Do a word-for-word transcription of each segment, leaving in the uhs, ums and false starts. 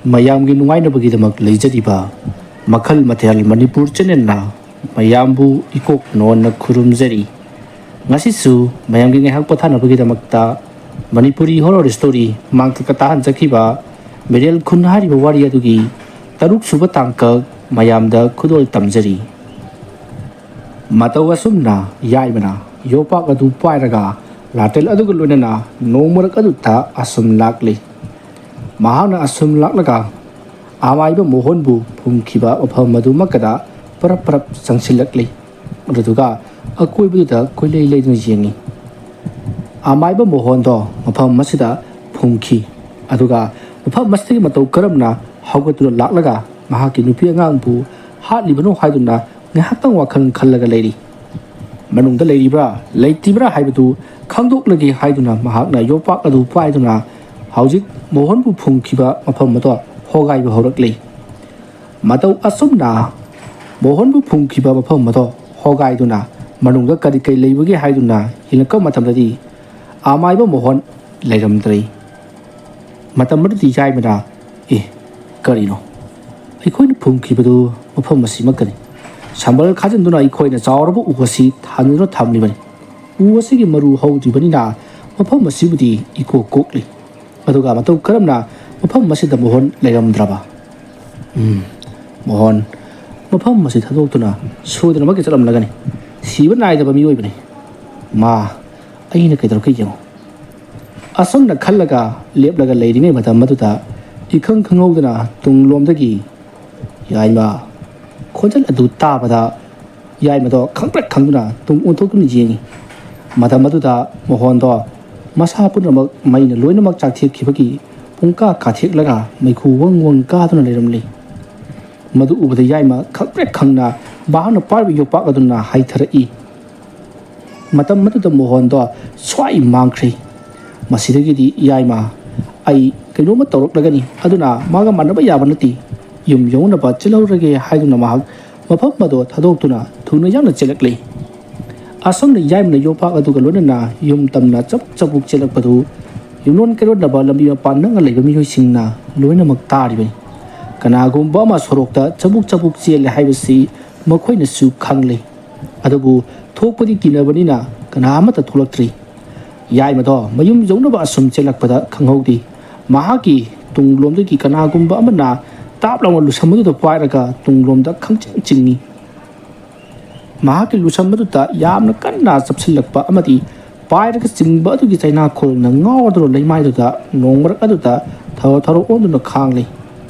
ꯃꯌꯥꯝꯒꯤ ꯅꯨꯡꯉꯥꯏꯅꯕꯒꯤꯗꯃꯛ ꯂꯩꯖꯔꯤꯕ ꯃꯈꯜ ꯃꯊꯦꯜ ꯃꯅꯤꯄꯨꯔ ꯆꯦꯅꯦꯜꯅ ꯃꯌꯥꯝꯕꯨ ꯏꯀꯣꯛ ꯅꯣꯟꯅ ꯈꯨꯔꯨꯝꯖꯔꯤ꯫ ꯉꯁꯤꯁꯨ ꯃꯌꯥꯝꯒꯤ ꯉꯥꯏꯍꯥꯛ ꯄꯣꯊꯥꯅꯕꯒꯤꯗꯃꯛꯇ ꯃꯅꯤꯄꯨꯔꯤ ꯍꯣꯔꯣꯔ ꯁ꯭ꯇꯣꯔꯤ ꯃꯥꯡꯇꯛꯇ ꯇꯥꯍꯟꯖꯈꯤꯕ ꯃꯤꯔꯦꯜ ꯈꯨꯟ ꯍꯥꯏꯔꯤꯕ ꯋꯥꯔꯤ ꯑꯗꯨꯒꯤ ꯇꯔꯨꯛ ꯁꯨꯕ ꯇꯥꯡꯀꯛ ꯃꯌꯥꯝꯗ ꯈꯨꯗꯣꯜ ꯇꯝꯖꯔꯤ꯫ ꯃꯇꯧ ꯑꯁꯨꯝꯅ ꯌꯥꯏꯃꯅ ꯌꯣꯄꯥꯛ ꯑꯗꯨ ꯄꯥꯏꯔꯒ ꯂꯥꯇꯦꯜ ꯑꯗꯨꯒ ꯂꯣꯏꯅꯅ ꯅꯣꯡ ꯃꯔꯛ ꯑꯗꯨꯗ ꯑꯁꯨꯝ ꯂꯥꯛꯂꯤ꯫ ꯃꯍꯥꯛꯅ ꯑꯁꯨꯝ ꯂꯥꯛꯂꯒ ꯑꯃꯥꯏꯕ ꯃꯣꯍꯣꯟꯕꯨ ꯐꯨꯝꯈꯤꯕ ꯃꯐꯝ ꯑꯗꯨꯃꯛꯀꯗ ꯄꯔꯞ ꯄꯔꯞ ꯆꯪꯁꯤꯜꯂꯛꯂꯤ꯫ ꯑꯗꯨꯗꯨꯒ ꯑꯀꯣꯏꯕꯗꯨꯗ ꯀꯣꯏꯂꯩ ꯂꯩꯗꯨꯅ ꯌꯦꯡꯉꯤ꯫ ꯑꯃꯥꯏꯕ ꯃꯣꯍꯣꯟꯗꯣ ꯃꯐꯝ ꯑꯁꯤꯗ ꯐꯨꯝꯈꯤ꯫ ꯑꯗꯨꯒ ꯃꯐꯝ ꯑꯁꯤꯗꯒꯤ ꯃꯇꯧ ꯀꯔꯝꯅ ꯍꯧꯒꯠꯇꯨꯅ ꯂꯥꯛꯂꯒ ꯃꯍꯥꯛꯀꯤ ꯅꯨꯄꯤ ꯑꯉꯥꯡꯕꯨ ꯍꯥꯠꯂꯤꯕꯅꯣ ꯍꯥꯏꯗꯨꯅ ꯉꯥꯏꯍꯥꯛꯇꯪ ꯋꯥꯈꯜ ꯈꯜꯂꯒ ꯂꯩꯔꯤ꯫ ꯃꯅꯨꯡꯗ ꯂꯩꯔꯤꯕ꯭ꯔꯥ ꯂꯩꯇ꯭ꯔꯤꯕ꯭ꯔꯥ ꯍꯥꯏꯕꯗꯨ ꯈꯪꯗꯣꯛꯂꯒꯦ ꯍꯥꯏꯗꯨꯅ ꯃꯍꯥꯛꯅ ꯌꯣꯄꯥꯛ ꯑꯗꯨ ꯄꯥꯏꯗꯨꯅ ꯍꯧꯖꯤꯛ ꯃꯣꯍꯣꯟꯕꯨ ꯐꯨꯝꯈꯤꯕ ꯃꯐꯝ ꯑꯗꯣ ꯍꯣꯒꯥꯏꯕ ꯍꯧꯔꯛꯂꯤ꯫ ꯃꯇꯧ ꯑꯁꯨꯝꯅ ꯃꯣꯍꯣꯟꯕꯨ ꯐꯨꯝꯈꯤꯕ ꯃꯐꯝ ꯑꯗꯣ ꯍꯣꯒꯥꯏꯗꯨꯅ ꯃꯅꯨꯡꯗ ꯀꯔꯤ ꯀꯔꯤ ꯂꯩꯕꯒꯦ ꯍꯥꯏꯗꯨꯅ ꯌꯦꯡꯂꯛꯄ ꯃꯇꯝꯗꯗꯤ ꯑꯃꯥꯏꯕ ꯃꯣꯍꯣꯟ ꯂꯩꯔꯝꯗ꯭ꯔꯦ꯫ ꯃꯇꯝ ꯑꯗꯨꯗꯤ ꯌꯥꯏꯃꯅ, "ꯑꯦ, ꯀꯔꯤꯅꯣ? ꯑꯩꯈꯣꯏꯅ ꯐꯨꯝꯈꯤꯕꯗꯨ ꯃꯐꯝ ꯑꯁꯤꯃꯛꯇꯅꯤ꯫ ꯁꯝꯕꯜ ꯈꯥꯖꯤꯟꯗꯨꯅ ꯑꯩꯈꯣꯏꯅ ꯆꯥꯎꯔꯕ ꯎ ꯑꯁꯤ ꯊꯥꯟꯗꯨꯅ ꯊꯝꯂꯤꯕꯅꯤ꯫ ꯎ ꯑꯁꯤꯒꯤ ꯃꯔꯨ ꯍꯧꯗ꯭ꯔꯤꯕꯅꯤꯅ ꯃꯐꯝ ꯑꯁꯤꯕꯨꯗꯤ ꯏꯀꯣꯛ ꯀꯣꯛꯂꯤ꯫ ꯑꯗꯨꯒ ꯃꯇꯧ ꯀꯔꯝꯅ ꯃꯐꯝ ꯑꯁꯤꯗ ꯃꯣꯍꯣꯟ ꯂꯩꯔꯝꯗ꯭ꯔꯕ? ꯎꯝ, ꯃꯣꯍꯣꯟ ꯃꯐꯝ ꯑꯁꯤ ꯊꯥꯗꯣꯛꯇꯨꯅ ꯁꯣꯏꯗꯅꯃꯛꯀꯤ ꯆꯠꯂꯝꯂꯒꯅꯤ꯫ ꯁꯤꯕ ꯅꯥꯏꯗꯕ ꯃꯤꯑꯣꯏꯕꯅꯤ꯫ ꯃꯥ ꯑꯩꯅ ꯀꯩꯗꯧꯔꯛꯀꯦ ꯌꯦꯡꯉꯨ꯫" ꯑꯁꯨꯝꯅ ꯈꯜꯂꯒ ꯂꯦꯞꯂꯒ ꯂꯩꯔꯤꯉꯩ ꯃꯇꯝ ꯑꯗꯨꯗ ꯏꯈꯪ ꯈꯪꯍꯧꯗꯅ ꯇꯨꯡꯂꯣꯝꯗꯒꯤ ꯌꯥꯏꯃ ꯈꯣꯟꯖꯦꯜ ꯑꯗꯨ ꯇꯥꯕꯗ ꯌꯥꯏꯃꯗꯣ ꯈꯪꯄ꯭ꯔꯦꯛ ꯈꯪꯗꯨꯅ ꯇꯨꯡ ꯑꯣꯟꯊꯣꯛꯇꯨꯅ ꯌꯦꯡꯉꯤ꯫ ꯃꯇꯝ ꯑꯗꯨꯗ ꯃꯣꯍꯣꯟꯗꯣ ꯃꯁꯥ ꯄꯨꯝꯅꯃꯛ ꯃꯩꯅ ꯂꯣꯏꯅꯃꯛ ꯆꯥꯛꯊꯦꯛꯈꯤꯕꯒꯤ ꯄꯨꯡꯀꯥ ꯀꯥꯊꯦꯛꯂꯒ ꯃꯩꯈꯨ ꯋꯪ ꯋꯪ ꯀꯥꯗꯨꯅ ꯂꯩꯔꯝꯂꯤ꯫ ꯃꯗꯨ ꯎꯕꯗ ꯌꯥꯏꯃ ꯈꯪꯄ꯭ꯔꯦꯛ ꯈꯪꯅ ꯃꯍꯥꯛꯅ ꯄꯥꯏꯔꯤꯕ ꯌꯣꯄꯥꯛ ꯑꯗꯨꯅ ꯍꯥꯏꯊꯔꯛꯏ꯫ ꯃꯇꯝ ꯑꯗꯨꯗ ꯃꯣꯍꯣꯟꯗꯣ ꯁ꯭ꯋꯥꯏ ꯃꯥꯡꯈ꯭ꯔꯦ꯫ ꯃꯁꯤꯗꯒꯤꯗꯤ ꯌꯥꯏꯃ, "ꯑꯩ ꯀꯩꯅꯣꯝꯃ ꯇꯧꯔꯛꯂꯒꯅꯤ, ꯑꯗꯨꯅ ꯃꯥꯒ ꯃꯥꯟꯅꯕ ꯌꯥꯕ ꯅꯠꯇꯦ꯫ ꯌꯨꯝ ꯌꯧꯅꯕ ꯆꯦꯜꯍꯧꯔꯒꯦ" ꯍꯥꯏꯗꯨꯅ ꯃꯍꯥꯛ ꯃꯐꯝ ꯑꯗꯣ ꯊꯥꯗꯣꯛꯇꯨꯅ ꯊꯨꯅ ꯌꯥꯡꯅ ꯆꯦꯜꯂꯛꯂꯦ꯫ ꯑꯁꯨꯝꯅ ꯌꯥꯏꯃꯅ ꯌꯣꯄꯥꯛ ꯑꯗꯨꯒ ꯂꯣꯏꯅꯅ ꯌꯨꯝ ꯇꯝꯅ ꯆꯕꯨꯛ ꯆꯕꯨꯛ ꯆꯦꯜꯂꯛꯄꯗꯨ ꯌꯨꯝꯂꯣꯟ ꯀꯩꯔꯣꯟꯅꯕ ꯂꯝꯕꯤ ꯃꯄꯥꯟ ꯅꯛꯅ ꯂꯩꯕ ꯃꯤꯑꯣꯏꯁꯤꯡꯅ ꯂꯣꯏꯅꯃꯛ ꯇꯥꯔꯤꯕꯅꯤ꯫ ꯀꯅꯥꯒꯨꯝꯕ ꯑꯃ ꯁꯣꯔꯣꯛꯇ ꯆꯕꯨꯛ ꯆꯕꯨꯛ ꯆꯦꯜꯂꯦ ꯍꯥꯏꯕꯁꯤ ꯃꯈꯣꯏꯅꯁꯨ ꯈꯪꯂꯤ꯫ ꯑꯗꯨꯕꯨ ꯊꯣꯛꯄꯗꯤ ꯀꯤꯅꯕꯅꯤꯅ ꯀꯅꯥ ꯑꯃꯠꯇ ꯊꯣꯛꯂꯛꯇ꯭ꯔꯤ꯫ ꯌꯥꯏꯃꯗꯣ ꯃꯌꯨꯝ ꯌꯧꯅꯕ ꯑꯁꯨꯝ ꯆꯦꯜꯂꯛꯄꯗ ꯈꯪꯍꯧꯗꯦ꯫ ꯃꯍꯥꯛꯀꯤ ꯇꯨꯡꯂꯣꯝꯗꯒꯤ ꯀꯅꯥꯒꯨꯝꯕ ꯑꯃꯅ ꯇꯥꯞ ꯂꯥꯎꯅ ꯂꯨꯁꯝ ꯑꯗꯨꯗ ꯄꯥꯏꯔꯒ ꯇꯨꯡꯂꯣꯝꯗ ꯈꯪꯆꯤꯡ ꯆꯤꯡꯏ꯫ ꯃꯍꯥꯛꯀꯤ ꯂꯨꯁꯝ ꯑꯗꯨꯗ ꯌꯥꯝꯅ ꯀꯟꯅ ꯆꯞꯁꯤꯜꯂꯛꯄ ꯑꯃꯗꯤ ꯄꯥꯏꯔꯒ ꯆꯤꯡꯕ ꯑꯗꯨꯒꯤ ꯆꯩꯅꯥꯈꯣꯜꯅ ꯉꯥꯎꯗꯨꯅ ꯂꯩꯃꯥꯏꯗꯨꯗ ꯅꯣꯡ ꯃꯔꯛ ꯑꯗꯨꯗ ꯊꯔꯣ ꯊꯔꯣ ꯑꯣꯟꯗꯨꯅ ꯈꯥꯡꯂꯤ꯫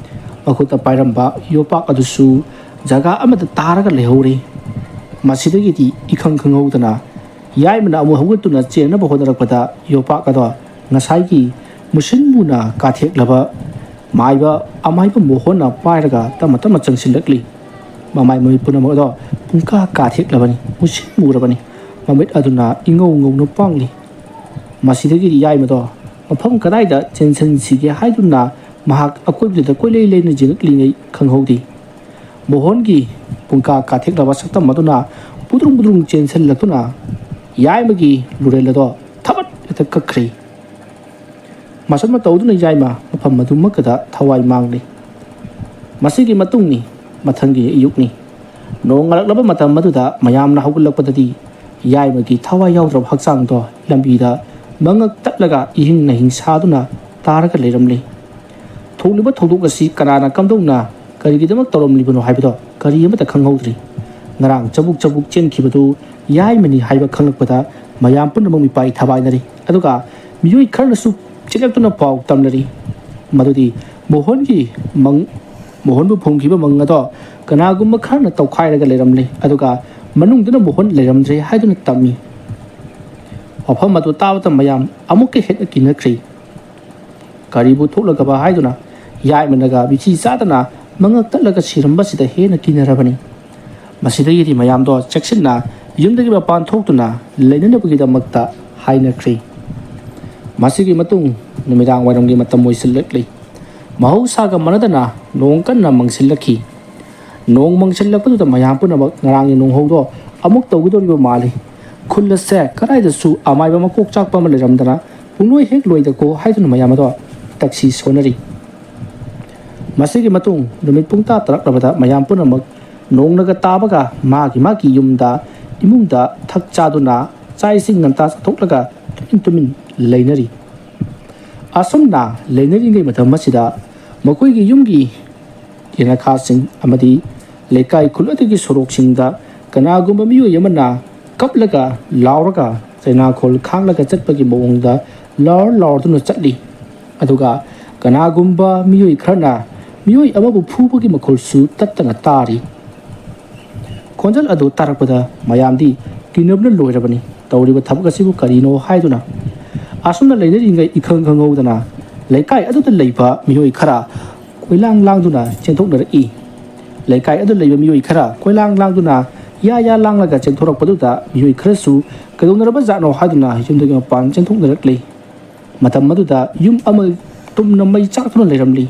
ꯃꯈꯨꯠꯇ ꯄꯥꯏꯔꯝꯕ ꯌꯣꯄꯥꯛ ꯑꯗꯨꯁꯨ ꯖꯒꯥ ꯑꯃꯗ ꯇꯥꯔꯒ ꯂꯩꯍꯧꯔꯤ꯫ ꯃꯁꯤꯗꯒꯤꯗꯤ ꯏꯈꯪ ꯈꯪꯍꯧꯗꯅ ꯌꯥꯏꯃꯅ ꯑꯃꯨꯛ ꯍꯧꯒꯠꯇꯨꯅ ꯆꯦꯟꯅꯕ ꯍꯣꯠꯅꯔꯛꯄꯗ ꯌꯣꯄꯥꯛ ꯑꯗꯣ ꯉꯁꯥꯏꯒꯤ ꯃꯨꯁꯤꯟ ꯃꯨꯅ ꯀꯥꯊꯦꯛꯂꯕ ꯃꯥꯏꯕ ꯑꯃꯥꯏꯕ ꯃꯣꯍꯣꯟꯅ ꯄꯥꯏꯔꯒ ꯇꯞꯅ ꯇꯞꯅ ꯆꯪꯁꯤꯜꯂꯛꯂꯤ꯫ ꯃꯃꯥꯏ ꯃꯃꯤꯠ ꯄꯨꯝꯅꯃꯛ ꯑꯗꯣ ꯄꯨꯡꯀꯥ ꯀꯥꯊꯦꯛꯂꯕꯅꯤ, ꯃꯨꯁꯤꯟ ꯃꯨꯔꯕꯅꯤ꯫ ꯃꯃꯤꯠ ꯑꯗꯨꯅ ꯏꯉꯧ ꯉꯧꯅ ꯄꯥꯡꯂꯤ꯫ ꯃꯁꯤꯗꯒꯤꯗꯤ ꯌꯥꯏꯃꯗꯣ ꯃꯐꯝ ꯀꯗꯥꯏꯗ ꯆꯦꯟꯁꯤꯟꯁꯤꯒꯦ ꯍꯥꯏꯗꯨꯅ ꯃꯍꯥꯛ ꯑꯀꯣꯏꯕꯗꯨꯗ ꯀꯣꯏꯂꯩ ꯂꯩꯅ ꯌꯦꯡꯂꯛꯂꯤꯉꯩ ꯈꯪꯍꯧꯗꯦ꯫ ꯃꯣꯍꯣꯟꯒꯤ ꯄꯨꯡꯀꯥ ꯀꯥꯊꯦꯛꯂꯕ ꯁꯛꯇꯝ ꯑꯗꯨꯅ ꯄꯨꯗ꯭ꯔꯨꯡ ꯄꯨꯗ꯭ꯔꯨꯡ ꯆꯦꯟꯁꯤꯜꯂꯛꯇꯨꯅ ꯌꯥꯏꯃꯒꯤ ꯂꯨꯔꯦꯜ ꯑꯗꯣ ꯊꯕꯠ ꯍꯦꯛꯇ ꯀꯛꯈ꯭ꯔꯦ꯫ ꯃꯁꯨꯝꯅ ꯇꯧꯗꯨꯅ ꯌꯥꯏꯃ ꯃꯐꯝ ꯑꯗꯨꯃꯛꯇꯗ ꯊꯋꯥꯏ ꯃꯥꯡꯂꯤ꯫ ꯃꯁꯤꯒꯤ ꯃꯇꯨꯡꯅꯤ, ꯃꯊꯪꯒꯤ ꯑꯌꯨꯛꯅꯤ꯫ ꯅꯣꯡ ꯉꯥꯜꯂꯛꯂꯕ ꯃꯇꯝ ꯑꯗꯨꯗ ꯃꯌꯥꯝꯅ ꯍꯧꯒꯠꯂꯛꯄꯗꯗꯤ ꯌꯥꯏꯃꯒꯤ ꯊꯋꯥꯏ ꯌꯥꯎꯗ꯭ꯔꯕ ꯍꯛꯆꯥꯡꯗꯣ ꯂꯝꯕꯤꯗ ꯃꯉꯛ ꯇꯠꯂꯒ ꯏꯍꯤꯡ ꯅꯥꯍꯤꯡ ꯁꯥꯗꯨꯅ ꯇꯥꯔꯒ ꯂꯩꯔꯝꯂꯤ꯫ ꯊꯣꯛꯂꯤꯕ ꯊꯧꯗꯣꯛ ꯑꯁꯤ ꯀꯅꯥꯅ ꯀꯝꯗꯧꯅ ꯀꯔꯤꯒꯤꯗꯃꯛ ꯇꯧꯔꯝꯂꯤꯕꯅꯣ ꯍꯥꯏꯕꯗꯣ ꯀꯔꯤ ꯑꯃꯠꯇ ꯈꯪꯍꯧꯗ꯭ꯔꯤ꯫ ꯉꯔꯥꯡ ꯆꯕꯨꯛ ꯆꯕꯨꯛ ꯆꯦꯟꯈꯤꯕꯗꯨ ꯌꯥꯏꯃꯅꯤ ꯍꯥꯏꯕ ꯈꯪꯂꯛꯄꯗ ꯃꯌꯥꯝ ꯄꯨꯝꯅꯃꯛ ꯃꯤꯄꯥꯏ ꯊꯕꯥꯏꯅꯔꯤ꯫ ꯑꯗꯨꯒ ꯃꯤꯑꯣꯏ ꯈꯔꯅꯁꯨ ꯆꯦꯜꯂꯛꯇꯨꯅ ꯄꯥꯎ ꯇꯝꯅꯔꯤ ꯃꯗꯨꯗꯤ ꯃꯣꯍꯣꯟꯒꯤ ꯃꯪ ꯃꯣꯍꯣꯟꯕꯨ ꯐꯨꯝꯈꯤꯕ ꯃꯪ ꯑꯗꯣ ꯀꯅꯥꯒꯨꯝꯕ ꯈꯔꯅ ꯇꯧꯈꯥꯏꯔꯒ ꯂꯩꯔꯝꯂꯦ, ꯑꯗꯨꯒ ꯃꯅꯨꯡꯗꯨꯅ ꯃꯣꯍꯣꯟ ꯂꯩꯔꯝꯗ꯭ꯔꯦ ꯍꯥꯏꯗꯨꯅ ꯇꯝꯃꯤ꯫ ꯋꯥꯐꯝ ꯑꯗꯨ ꯇꯥꯕꯗ ꯃꯌꯥꯝ ꯑꯃꯨꯛꯀ ꯍꯦꯟꯅ ꯀꯤꯅꯈ꯭ꯔꯦ꯫ ꯀꯔꯤꯕꯨ ꯊꯣꯛꯂꯒꯕ ꯍꯥꯏꯗꯨꯅ ꯌꯥꯏꯃꯅꯒ ꯃꯤꯆꯤ ꯆꯥꯗꯅ ꯃꯉꯛ ꯇꯠꯂꯒ ꯁꯤꯔꯝꯕꯁꯤꯗ ꯍꯦꯟꯅ ꯀꯤꯅꯔꯕꯅꯤ꯫ ꯃꯁꯤꯗꯒꯤꯗꯤ ꯃꯌꯥꯝꯗꯣ ꯆꯦꯛꯁꯤꯟꯅ ꯌꯨꯝꯗꯒꯤ ꯃꯄꯥꯟ ꯊꯣꯛꯇꯨꯅ ꯂꯩꯅꯅꯕꯒꯤꯗꯃꯛꯇ ꯍꯥꯏꯅꯈ꯭ꯔꯦ꯫ ꯃꯁꯤꯒꯤ ꯃꯇꯨꯡ ꯅꯨꯃꯤꯗꯥꯡ ꯋꯥꯏꯔꯝꯒꯤ ꯃꯇꯝ ꯑꯣꯏꯁꯤꯜꯂꯛꯂꯤ꯫ ꯃꯍꯧꯁꯥꯒ ꯃꯥꯟꯅꯗꯅ ꯅꯣꯡ ꯀꯟꯅ ꯃꯪꯁꯤꯜꯂꯛꯈꯤ꯫ ꯅꯣꯡ ꯃꯪꯁꯤꯜꯂꯛꯄꯗꯨꯗ ꯃꯌꯥꯝ ꯄꯨꯝꯅꯃꯛ ꯉꯔꯥꯡꯒꯤ ꯅꯣꯡꯍꯧꯗꯣ ꯑꯃꯨꯛ ꯇꯧꯒꯗꯧꯔꯤꯕ ꯃꯥꯜꯂꯤ꯫ ꯈꯨꯜ ꯑꯁꯦ ꯀꯗꯥꯏꯗꯁꯨ ꯑꯃꯥꯏꯕ ꯃꯀꯣꯛ ꯆꯥꯛꯄ ꯑꯃ ꯂꯩꯔꯝꯗꯅ ꯄꯨꯡꯂꯣꯏ ꯍꯦꯛ ꯂꯣꯏꯗꯀꯣ ꯍꯥꯏꯗꯨꯅ ꯃꯌꯥꯝ ꯑꯗꯣ ꯇꯛꯁꯤ ꯁꯣꯟꯅꯔꯤ꯫ ꯃꯁꯤꯒꯤ ꯃꯇꯨꯡ ꯅꯨꯃꯤꯠ ꯄꯨꯡ ꯇꯔꯥ ꯇꯥꯔꯛꯂꯕꯗ ꯃꯌꯥꯝ ꯄꯨꯝꯅꯃꯛ ꯅꯣꯡꯅꯒ ꯇꯥꯕꯒ ꯃꯥꯒꯤ ꯃꯥꯒꯤ ꯌꯨꯝꯗ, ꯏꯃꯨꯡꯗ ꯊꯛ ꯆꯥꯗꯨꯅ ꯆꯥꯛ ꯏꯁꯤꯡ ꯉꯟꯇꯥ ꯆꯥꯊꯣꯛꯂꯒ ꯇꯨꯃꯤꯟ ꯇꯨꯃꯤꯟ ꯂꯩꯅꯔꯤ꯫ ꯑꯁꯨꯝꯅ ꯂꯩꯅꯔꯤꯉꯩ ꯃꯇꯝ ꯑꯁꯤꯗ ꯃꯈꯣꯏꯒꯤ ꯌꯨꯝꯒꯤ ꯌꯦꯅꯈꯥꯁꯤꯡ ꯑꯃꯗꯤ ꯂꯩꯀꯥꯏ ꯈꯨꯜ ꯑꯗꯨꯒꯤ ꯁꯣꯔꯣꯛꯁꯤꯡꯗ ꯀꯅꯥꯒꯨꯝꯕ ꯃꯤꯑꯣꯏ ꯑꯃꯅ ꯀꯞꯂꯒ, ꯂꯥꯎꯔꯒ, ꯆꯩꯅꯥꯈꯣꯜ ꯈꯥꯡꯂꯒ ꯆꯠꯄꯒꯤ ꯃꯑꯣꯡꯗ ꯂꯥꯎꯔ ꯂꯥꯎꯔꯗꯨꯅ ꯆꯠꯂꯤ꯫ ꯑꯗꯨꯒ ꯀꯅꯥꯒꯨꯝꯕ ꯃꯤꯑꯣꯏ ꯈꯔꯅ ꯃꯤꯑꯣꯏ ꯑꯃꯕꯨ ꯐꯨꯕꯒꯤ ꯃꯈꯣꯜꯁꯨ ꯇꯠꯇꯅ ꯇꯥꯔꯤ꯫ ꯈꯣꯟꯖꯦꯜ ꯑꯗꯨ ꯇꯥꯔꯛꯄꯗ ꯃꯌꯥꯝꯗꯤ ꯀꯤꯅꯕꯅ ꯂꯣꯏꯔꯕꯅꯤ꯫ ꯇꯧꯔꯤꯕ ꯊꯕꯛ ꯑꯁꯤꯕꯨ ꯀꯔꯤꯅꯣ ꯍꯥꯏꯗꯨꯅ ꯑꯁꯨꯝꯅ ꯂꯩꯅꯔꯤꯉꯩ ꯏꯈꯪ ꯈꯪꯍꯧꯗꯅ ꯂꯩꯀꯥꯏ ꯑꯗꯨꯗ ꯂꯩꯕ ꯃꯤꯑꯣꯏ ꯈꯔ ꯀꯣꯏꯂꯥꯡ ꯂꯥꯡꯗꯨꯅ ꯆꯦꯟꯊꯣꯛꯅꯔꯛꯏ꯫ ꯂꯩꯀꯥꯏ ꯑꯗꯨꯗ ꯂꯩꯕ ꯃꯤꯑꯣꯏ ꯈꯔ ꯀꯣꯏꯂꯥꯡ ꯂꯥꯡꯗꯨꯅ ꯌꯥ ꯌꯥ ꯂꯥꯡꯂꯒ ꯆꯦꯟꯊꯣꯔꯛꯄꯗꯨꯗ ꯃꯤꯑꯣꯏ ꯈꯔꯁꯨ ꯀꯩꯗꯧꯅꯔꯕ ꯖꯥꯠꯅꯣ ꯍꯥꯏꯗꯨꯅ ꯌꯨꯝꯗꯒꯤ ꯃꯄꯥꯟ ꯆꯦꯟꯊꯣꯛꯅꯔꯛꯂꯤ꯫ ꯃꯇꯝ ꯑꯗꯨꯗ ꯌꯨꯝ ꯑꯃ ꯇꯨꯝꯅ ꯃꯩ ꯆꯥꯛꯇꯨꯅ ꯂꯩꯔꯝꯂꯤ꯫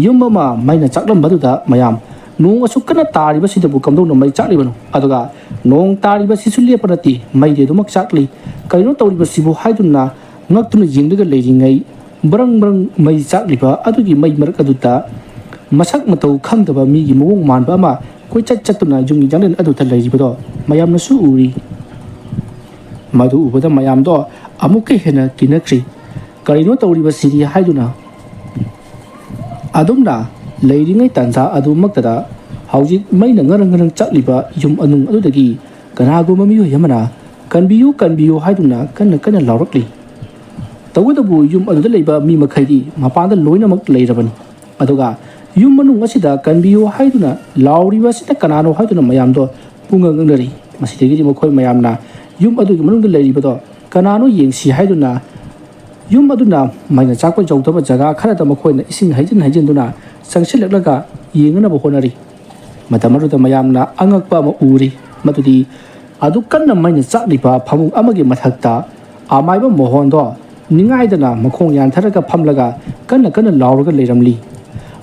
ꯌꯨꯝ ꯑꯃ ꯃꯩꯅ ꯆꯥꯛꯂꯝꯕꯗꯨꯗ ꯃꯌꯥꯝ, "ꯅꯣꯡ ꯑꯁꯨꯛ ꯀꯟꯅ ꯇꯥꯔꯤꯕꯁꯤꯗꯕꯨ ꯀꯝꯗꯧꯅ ꯃꯩ ꯆꯥꯛꯂꯤꯕꯅꯣ? ꯑꯗꯨꯒ ꯅꯣꯡ ꯇꯥꯔꯤꯕꯁꯤꯁꯨ ꯂꯦꯞꯄ ꯅꯠꯇꯦ, ꯃꯩꯗꯤ ꯑꯗꯨꯃꯛ ꯆꯥꯛꯂꯤ꯫ ꯀꯔꯤꯅꯣ ꯇꯧꯔꯤꯕꯁꯤꯕꯨ?" ꯍꯥꯏꯗꯨꯅ ꯉꯛꯇꯨꯅ ꯌꯦꯡꯂꯒ ꯂꯩꯔꯤꯉꯩ, ꯕ꯭ꯔꯪ ꯕ꯭ꯔꯪ ꯃꯩ ꯆꯥꯛꯂꯤꯕ ꯑꯗꯨꯒꯤ ꯃꯩ ꯃꯔꯛ ꯑꯗꯨꯗ ꯃꯁꯛ ꯃꯇꯧ ꯈꯪꯗꯕ ꯃꯤꯒꯤ ꯃꯑꯣꯡ ꯃꯥꯟꯕ ꯑꯃ ꯀꯣꯏꯆꯠ ꯆꯠꯇꯨꯅ ꯌꯨꯝꯒꯤ ꯌꯥꯡꯂꯦꯟ ꯑꯗꯨꯗ ꯂꯩꯔꯤꯕꯗꯣ ꯃꯌꯥꯝꯅꯁꯨ ꯎꯔꯤ꯫ ꯃꯗꯨ ꯎꯕꯗ ꯃꯌꯥꯝꯗꯣ ꯑꯃꯨꯛꯀ ꯍꯦꯟꯅ ꯀꯤꯅꯈ꯭ꯔꯤ꯫ "ꯀꯔꯤꯅꯣ ꯇꯧꯔꯤꯕꯁꯤꯗꯤ?" ꯍꯥꯏꯗꯨꯅ ꯑꯗꯨꯝꯅ ꯂꯩꯔꯤꯉꯩ ꯇꯥꯟꯖꯥ ꯑꯗꯨꯃꯛꯇꯗ ꯍꯧꯖꯤꯛ ꯃꯩꯅ ꯉꯔꯪ ꯉꯔꯪ ꯆꯥꯛꯂꯤꯕ ꯌꯨꯝ ꯑꯅꯨꯡ ꯑꯗꯨꯗꯒꯤ ꯀꯅꯥꯒꯨꯝꯕ ꯃꯤꯑꯣꯏ ꯑꯃꯅ, "ꯀꯟꯕꯤꯌꯨ, ꯀꯟꯕꯤꯌꯨ" ꯍꯥꯏꯗꯨꯅ ꯀꯟꯅ ꯀꯟꯅ ꯂꯥꯎꯔꯛꯂꯤ꯫ ꯇꯧꯕꯇꯕꯨ ꯌꯨꯝ ꯑꯗꯨꯗ ꯂꯩꯕ ꯃꯤ ꯃꯈꯩꯗꯤ ꯃꯄꯥꯟꯗ ꯂꯣꯏꯅꯃꯛ ꯂꯩꯔꯕꯅꯤ꯫ ꯑꯗꯨꯒ ꯌꯨꯝ ꯃꯅꯨꯡ ꯑꯁꯤꯗ "ꯀꯟꯕꯤꯌꯨ" ꯍꯥꯏꯗꯨꯅ ꯂꯥꯎꯔꯤꯕ ꯑꯁꯤꯅ ꯀꯅꯥꯅꯣ ꯍꯥꯏꯗꯨꯅ ꯃꯌꯥꯝꯗꯣ ꯄꯨꯡꯉꯛ ꯉꯛꯅꯔꯤ꯫ ꯃꯁꯤꯗꯒꯤꯗꯤ ꯃꯈꯣꯏ ꯃꯌꯥꯝꯅ ꯌꯨꯝ ꯑꯗꯨꯒꯤ ꯃꯅꯨꯡꯗ ꯂꯩꯔꯤꯕꯗꯣ ꯀꯅꯥꯅꯣ ꯌꯦꯡꯁꯤ ꯍꯥꯏꯗꯨꯅ ꯌꯨꯝ ꯑꯗꯨꯅ ꯃꯩꯅ ꯆꯥꯛꯄ ꯌꯧꯗꯕ ꯖꯒꯥ ꯈꯔꯗ ꯃꯈꯣꯏꯅ ꯏꯁꯤꯡ ꯍꯩꯖꯤꯟ ꯍꯩꯖꯤꯟꯗꯨꯅ ꯆꯪꯁꯤꯜꯂꯛꯂꯒ ꯌꯦꯡꯅꯅꯕ ꯍꯣꯠꯅꯔꯤ꯫ ꯃꯇꯝ ꯑꯗꯨꯗ ꯃꯌꯥꯝꯅ ꯑꯉꯛꯄ ꯑꯃ ꯎꯔꯤ꯫ ꯃꯗꯨꯗꯤ ꯑꯗꯨ ꯀꯟꯅ ꯃꯩꯅ ꯆꯥꯛꯂꯤꯕ ꯐꯃꯨꯡ ꯑꯃꯒꯤ ꯃꯊꯛꯇ ꯑꯃꯥꯏꯕ ꯃꯣꯍꯣꯟꯗꯣ ꯅꯤꯡꯉꯥꯏꯗꯅ ꯃꯈꯣꯡ ꯌꯥꯟꯊꯔꯒ ꯐꯝꯂꯒ ꯀꯟꯅ ꯀꯟꯅ ꯂꯥꯎꯔꯒ ꯂꯩꯔꯝꯂꯤ꯫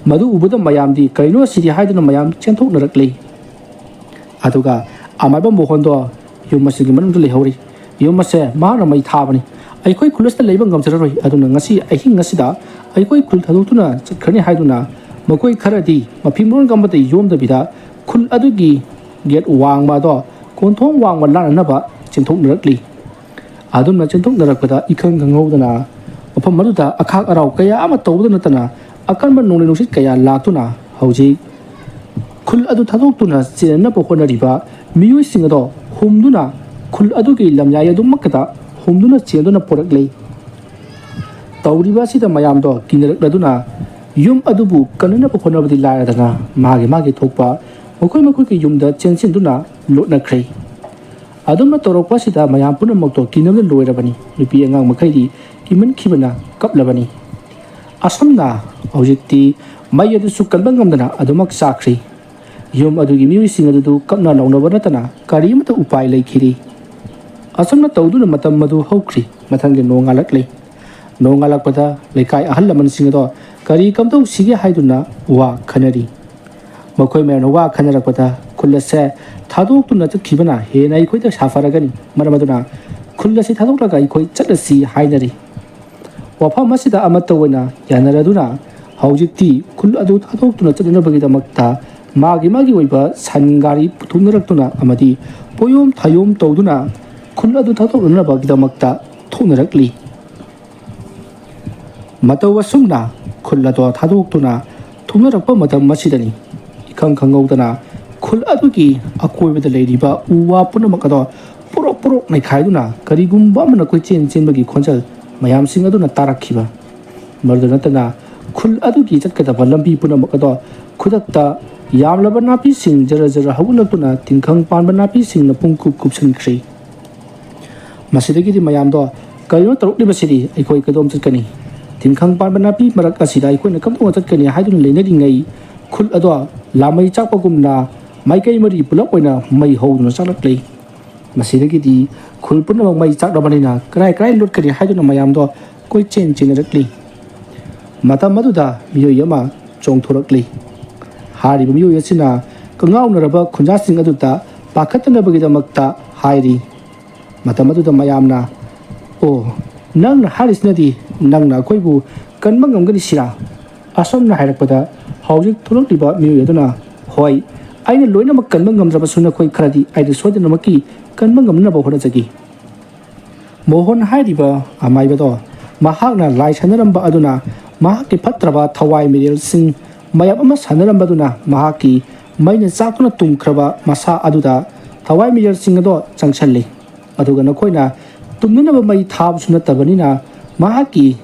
ꯃꯗꯨ ꯎꯕꯗ ꯃꯌꯥꯝꯗꯤ "ꯀꯔꯤꯅꯣ ꯑꯁꯤꯗꯤ?" ꯍꯥꯏꯗꯨꯅ ꯃꯌꯥꯝ ꯆꯦꯟꯊꯣꯛꯅꯔꯛꯂꯤ꯫ ꯑꯗꯨꯒ ꯑꯃꯥꯏꯕ ꯃꯣꯍꯣꯟꯗꯣ ꯌꯨꯝ ꯑꯁꯤꯒꯤ ꯃꯅꯨꯡꯗ ꯂꯩꯍꯧꯔꯤ꯫ ꯌꯨꯝ ꯑꯁꯦ ꯃꯍꯥꯛꯅ ꯃꯩ ꯊꯥꯕꯅꯤ꯫ "ꯑꯩꯈꯣꯏ ꯈꯨꯜ ꯑꯁꯤꯗ ꯂꯩꯕ ꯉꯝꯖꯔꯔꯣꯏ, ꯑꯗꯨꯅ ꯉꯁꯤ ꯑꯍꯤꯡ ꯑꯁꯤꯗ ꯑꯩꯈꯣꯏ ꯈꯨꯜ ꯊꯥꯗꯣꯛꯇꯨꯅ ꯆꯠꯈ꯭ꯔꯅꯤ" ꯍꯥꯏꯗꯨꯅ ꯃꯈꯣꯏ ꯈꯔꯗꯤ ꯃꯐꯤ ꯃꯔꯣꯟꯒ ꯑꯃꯠꯇ ꯌꯣꯝꯗꯕꯤꯗ ꯈꯨꯜ ꯑꯗꯨꯒꯤ ꯒꯦꯠ ꯋꯥꯡꯃ ꯑꯗꯣ ꯀꯣꯟꯊꯣꯡ ꯋꯥꯡꯃ ꯂꯥꯟꯅꯅꯕ ꯆꯦꯟꯊꯣꯛꯅꯔꯛꯂꯤ꯫ ꯑꯗꯨꯝꯅ ꯆꯦꯟꯊꯣꯛꯅꯔꯛꯄꯗ ꯏꯈꯪ ꯈꯪꯍꯧꯗꯅ ꯃꯐꯝ ꯑꯗꯨꯗ ꯑꯈꯥꯛ ꯑꯔꯥꯎ ꯀꯌꯥ ꯑꯃ ꯇꯧꯕꯗ ꯅꯠꯇꯅ ꯑꯀꯟꯕ ꯅꯣꯡꯂꯩ ꯅꯨꯡꯁꯤꯠ ꯀꯌꯥ ꯂꯥꯛꯇꯨꯅ ꯍꯧꯖꯤꯛ ꯈꯨꯜ ꯑꯗꯨ ꯊꯥꯗꯣꯛꯇꯨꯅ ꯆꯦꯟꯅꯕ ꯍꯣꯠꯅꯔꯤꯕ ꯃꯤꯑꯣꯏꯁꯤꯡ ꯑꯗꯣ ꯍꯨꯝꯗꯨꯅ ꯈꯨꯜ ꯑꯗꯨꯒꯤ ꯂꯝꯌꯥꯏ ꯑꯗꯨꯃꯛꯇꯗ ꯍꯨꯝꯗꯨꯅ ꯆꯦꯟꯗꯨꯅ ꯄꯨꯔꯛꯂꯤ꯫ ꯇꯧꯔꯤꯕ ꯑꯁꯤꯗ ꯃꯌꯥꯝꯗꯣ ꯀꯤꯅꯔꯛꯂꯗꯨꯅ ꯌꯨꯝ ꯑꯗꯨꯕꯨ ꯀꯟꯅꯅꯕ ꯍꯣꯠꯅꯕꯗꯤ ꯂꯥꯏꯔꯗꯅ ꯃꯥꯒꯤ ꯃꯥꯒꯤ ꯊꯣꯛꯄ ꯃꯈꯣꯏ ꯃꯈꯣꯏꯒꯤ ꯌꯨꯝꯗ ꯆꯦꯟꯁꯤꯟꯗꯨꯅ ꯂꯣꯠꯅꯈ꯭ꯔꯦ꯫ ꯑꯗꯨꯝꯅ ꯇꯧꯔꯛꯄ ꯑꯁꯤꯗ ꯃꯌꯥꯝ ꯄꯨꯝꯅꯃꯛꯇꯣ ꯀꯤꯅꯕꯅ ꯂꯣꯏꯔꯕꯅꯤ꯫ ꯅꯨꯄꯤ ꯑꯉꯥꯡ ꯃꯈꯩꯗꯤ ꯀꯤꯃꯟꯈꯤꯕꯅ ꯀꯞꯂꯕꯅꯤ꯫ ꯑꯁꯨꯝꯅ ꯍꯧꯖꯤꯛꯇꯤ ꯃꯩ ꯑꯗꯨꯁꯨ ꯀꯟꯕ ꯉꯝꯗꯅ ꯑꯗꯨꯃꯛ ꯆꯥꯛꯈ꯭ꯔꯤ꯫ ꯌꯨꯝ ꯑꯗꯨꯒꯤ ꯃꯤꯑꯣꯏꯁꯤꯡ ꯑꯗꯨꯗꯨ ꯀꯞꯅ ꯂꯥꯎꯅꯕ ꯅꯠꯇꯅ ꯀꯔꯤꯃꯠꯇ ꯎꯄꯥꯏ ꯂꯩꯈꯤꯗꯦ꯫ ꯑꯁꯨꯝꯅ ꯇꯧꯗꯨꯅ ꯃꯇꯝ ꯑꯗꯨ ꯍꯧꯈ꯭ꯔꯤ꯫ ꯃꯊꯪꯒꯤ ꯅꯣꯡꯉꯥꯜꯂꯛꯂꯤ꯫ ꯅꯣꯡꯉꯥꯜꯂꯛꯄꯗ ꯂꯩꯀꯥꯏ ꯑꯍꯜ ꯂꯃꯟꯁꯤꯡ ꯑꯗꯣ ꯀꯔꯤ ꯀꯝꯗꯧꯁꯤꯒꯦ ꯍꯥꯏꯗꯨꯅ ꯋꯥ ꯈꯟꯅꯔꯤ꯫ ꯃꯈꯣꯏ ꯃꯌꯥꯝꯅ ꯋꯥ ꯈꯟꯅꯔꯛꯄꯗ ꯈꯨꯜ ꯑꯁꯦ ꯊꯥꯗꯣꯛꯇꯨꯅ ꯆꯠꯈꯤꯕꯅ ꯍꯦꯟꯅ ꯑꯩꯈꯣꯏꯗ ꯁꯥꯐꯔꯒꯅꯤ꯫ ꯃꯔꯝ ꯑꯗꯨꯅ ꯈꯨꯜ ꯑꯁꯤ ꯊꯥꯗꯣꯛꯂꯒ ꯑꯩꯈꯣꯏ ꯆꯠꯂꯁꯤ ꯍꯥꯏꯅꯔꯤ꯫ ꯋꯥꯐꯝ ꯑꯁꯤꯗ ꯑꯃꯠꯇ ꯑꯣꯏꯅ ꯌꯥꯅꯔꯗꯨꯅ ꯍꯧꯖꯤꯛꯇꯤ ꯈꯨꯜ ꯑꯗꯨ ꯊꯥꯗꯣꯛꯇꯨꯅ ꯆꯠꯅꯅꯕꯒꯤꯗꯃꯛꯇ ꯃꯥꯒꯤ ꯃꯥꯒꯤ ꯑꯣꯏꯕ ꯁꯟ ꯒꯥꯔꯤ ꯄꯨꯊꯣꯛꯅꯔꯛꯇꯨꯅ ꯑꯃꯗꯤ ꯄꯣꯌꯣꯝ ꯊꯥꯌꯣꯝ ꯇꯧꯗꯨꯅ ꯈꯨꯜ ꯑꯗꯨ ꯊꯥꯗꯣꯛꯅꯅꯕꯒꯤꯗꯃꯛꯇ ꯊꯣꯛꯅꯔꯛꯂꯤ꯫ ꯃꯇꯧ ꯑꯁꯨꯝꯅ ꯈꯨꯜ ꯑꯗꯣ ꯊꯥꯗꯣꯛꯇꯨꯅ ꯊꯣꯛꯅꯔꯛꯄ ꯃꯇꯝ ꯑꯁꯤꯗꯅꯤ ꯏꯈꯪ ꯈꯪꯍꯧꯗꯅ ꯈꯨꯜ ꯑꯗꯨꯒꯤ ꯑꯀꯣꯏꯕꯗ ꯂꯩꯔꯤꯕ ꯎ ꯋꯥ ꯄꯨꯝꯅꯃꯛ ꯑꯗꯣ ꯄꯨꯔꯣꯛ ꯄꯨꯔꯣꯛ ꯅꯩꯈꯥꯏꯗꯨꯅ ꯀꯔꯤꯒꯨꯝꯕ ꯑꯃꯅ ꯀꯣꯏꯆꯦꯟ ꯆꯦꯟꯕꯒꯤ ꯈꯣꯟꯖꯦꯜ ꯃꯌꯥꯝꯁꯤꯡ ꯑꯗꯨꯅ ꯇꯥꯔꯛꯈꯤꯕ꯫ ꯃꯗꯨꯗ ꯅꯠꯇꯅ ꯈꯨꯜ ꯑꯗꯨꯒꯤ ꯆꯠꯀꯗꯕ ꯂꯝꯕꯤ ꯄꯨꯝꯅꯃꯛ ꯑꯗꯣ ꯈꯨꯗꯛꯇ ꯌꯥꯝꯂꯕ ꯅꯥꯄꯤꯁꯤꯡ ꯖꯔ ꯖꯔ ꯍꯧꯒꯠꯂꯛꯇꯨꯅ ꯇꯤꯡꯈꯪ ꯄꯥꯟꯕ ꯅꯥꯄꯤꯁꯤꯡꯅ ꯄꯨꯡꯀꯨꯞ ꯀꯨꯞꯁꯤꯟꯈ꯭ꯔꯦ꯫ ꯃꯁꯤꯗꯒꯤꯗꯤ ꯃꯌꯥꯝꯗꯣ "ꯀꯔꯤꯅꯣ ꯇꯧꯔꯛꯂꯤꯕꯁꯤꯗꯤ? ꯑꯩꯈꯣꯏ ꯀꯗꯣꯝ ꯆꯠꯀꯅꯤ? ꯇꯤꯡꯈꯪ ꯄꯥꯟꯕ ꯅꯥꯄꯤ ꯃꯔꯛ ꯑꯁꯤꯗ ꯑꯩꯈꯣꯏꯅ ꯀꯝꯗꯧꯅ ꯆꯠꯀꯅꯤ?" ꯍꯥꯏꯗꯨꯅ ꯂꯩꯅꯔꯤꯉꯩ ꯈꯨꯜ ꯑꯗꯣ ꯂꯥꯃꯩ ꯆꯥꯛꯄꯒꯨꯝꯅ ꯃꯥꯏꯀꯩ ꯃꯔꯤ ꯄꯨꯂꯞ ꯑꯣꯏꯅ ꯃꯩ ꯍꯧꯗꯨꯅ ꯆꯥꯛꯂꯛꯂꯤ꯫ ꯃꯁꯤꯗꯒꯤꯗꯤ ꯈꯨꯜ ꯄꯨꯝꯅꯃꯛ ꯃꯩ ꯆꯥꯛꯂꯕꯅꯤꯅ ꯀꯔꯥꯏ ꯀꯔꯥꯏ ꯂꯣꯠꯀꯅꯤ ꯍꯥꯏꯗꯨꯅ ꯃꯌꯥꯝꯗꯣ ꯀꯣꯏꯆꯦꯟ ꯆꯦꯟꯅꯔꯛꯂꯤ꯫ ꯃꯇꯝ ꯑꯗꯨꯗ ꯃꯤꯑꯣꯏ ꯑꯃ ꯆꯣꯡꯊꯣꯔꯛꯂꯤ꯫ ꯍꯥꯏꯔꯤꯕ ꯃꯤꯑꯣꯏ ꯑꯁꯤꯅ ꯀꯉꯥꯎꯅꯔꯕ ꯈꯨꯟꯖꯥꯁꯤꯡ ꯑꯗꯨꯗ ꯄꯥꯈꯠꯇꯅꯕꯒꯤꯗꯃꯛꯇ ꯍꯥꯏꯔꯤ꯫ ꯃꯇꯝ ꯑꯗꯨꯗ ꯃꯌꯥꯝꯅ, "ꯑꯣ, "ꯅꯪꯅ ꯍꯥꯏꯔꯤꯁꯤꯅꯗꯤ ꯅꯪꯅ ꯑꯩꯈꯣꯏꯕꯨ ꯀꯟꯕ ꯉꯝꯒꯅꯤ ꯁꯤꯔꯥ?" ꯑꯁꯨꯝꯅ ꯍꯥꯏꯔꯛꯄꯗ, ꯍꯧꯖꯤꯛ ꯊꯣꯛꯂꯛꯂꯤꯕ ꯃꯤꯑꯣꯏ ꯑꯗꯨꯅ, "ꯍꯣꯏ, ꯑꯩꯅ ꯂꯣꯏꯅꯃꯛ ꯀꯟꯕ ꯉꯝꯗ꯭ꯔꯕꯁꯨ ꯅꯈꯣꯏ ꯈꯔꯗꯤ ꯑꯩꯅ ꯁꯣꯏꯗꯅꯃꯛꯀꯤ ꯀꯟꯕ ꯉꯝꯅꯕ ꯍꯣꯠꯅꯖꯒꯦ꯫" ꯃꯣꯍꯟ ꯍꯥꯏꯔꯤꯕ ꯑꯃꯥꯏꯕꯗꯣ ꯃꯍꯥꯛꯅ ꯂꯥꯏ ꯁꯥꯟꯅꯔꯝꯕ ꯑꯗꯨꯅ ꯃꯍꯥꯛꯀꯤ ꯐꯠꯇ꯭ꯔꯕ ꯊꯋꯥꯏ ꯃꯤꯔꯦꯜꯁꯤꯡ ꯃꯌꯥꯝ ꯑꯃ ꯁꯥꯟꯅꯔꯝꯕꯗꯨꯅ ꯃꯍꯥꯛꯀꯤ ꯃꯩꯅ ꯆꯥꯛꯇꯨꯅ ꯇꯨꯝꯈ꯭ꯔꯕ ꯃꯁꯥ ꯑꯗꯨꯗ ꯊꯋꯥꯏ ꯃꯤꯔꯦꯜꯁꯤꯡ ꯑꯗꯣ ꯆꯪꯁꯜꯂꯤ꯫ ꯑꯗꯨꯒ ꯅꯈꯣꯏꯅ ꯇꯨꯝꯅꯅꯕ ꯃꯩ ꯊꯥꯕꯁꯨ ꯅꯠꯇꯕꯅꯤꯅ, ꯃꯍꯥꯛꯀꯤ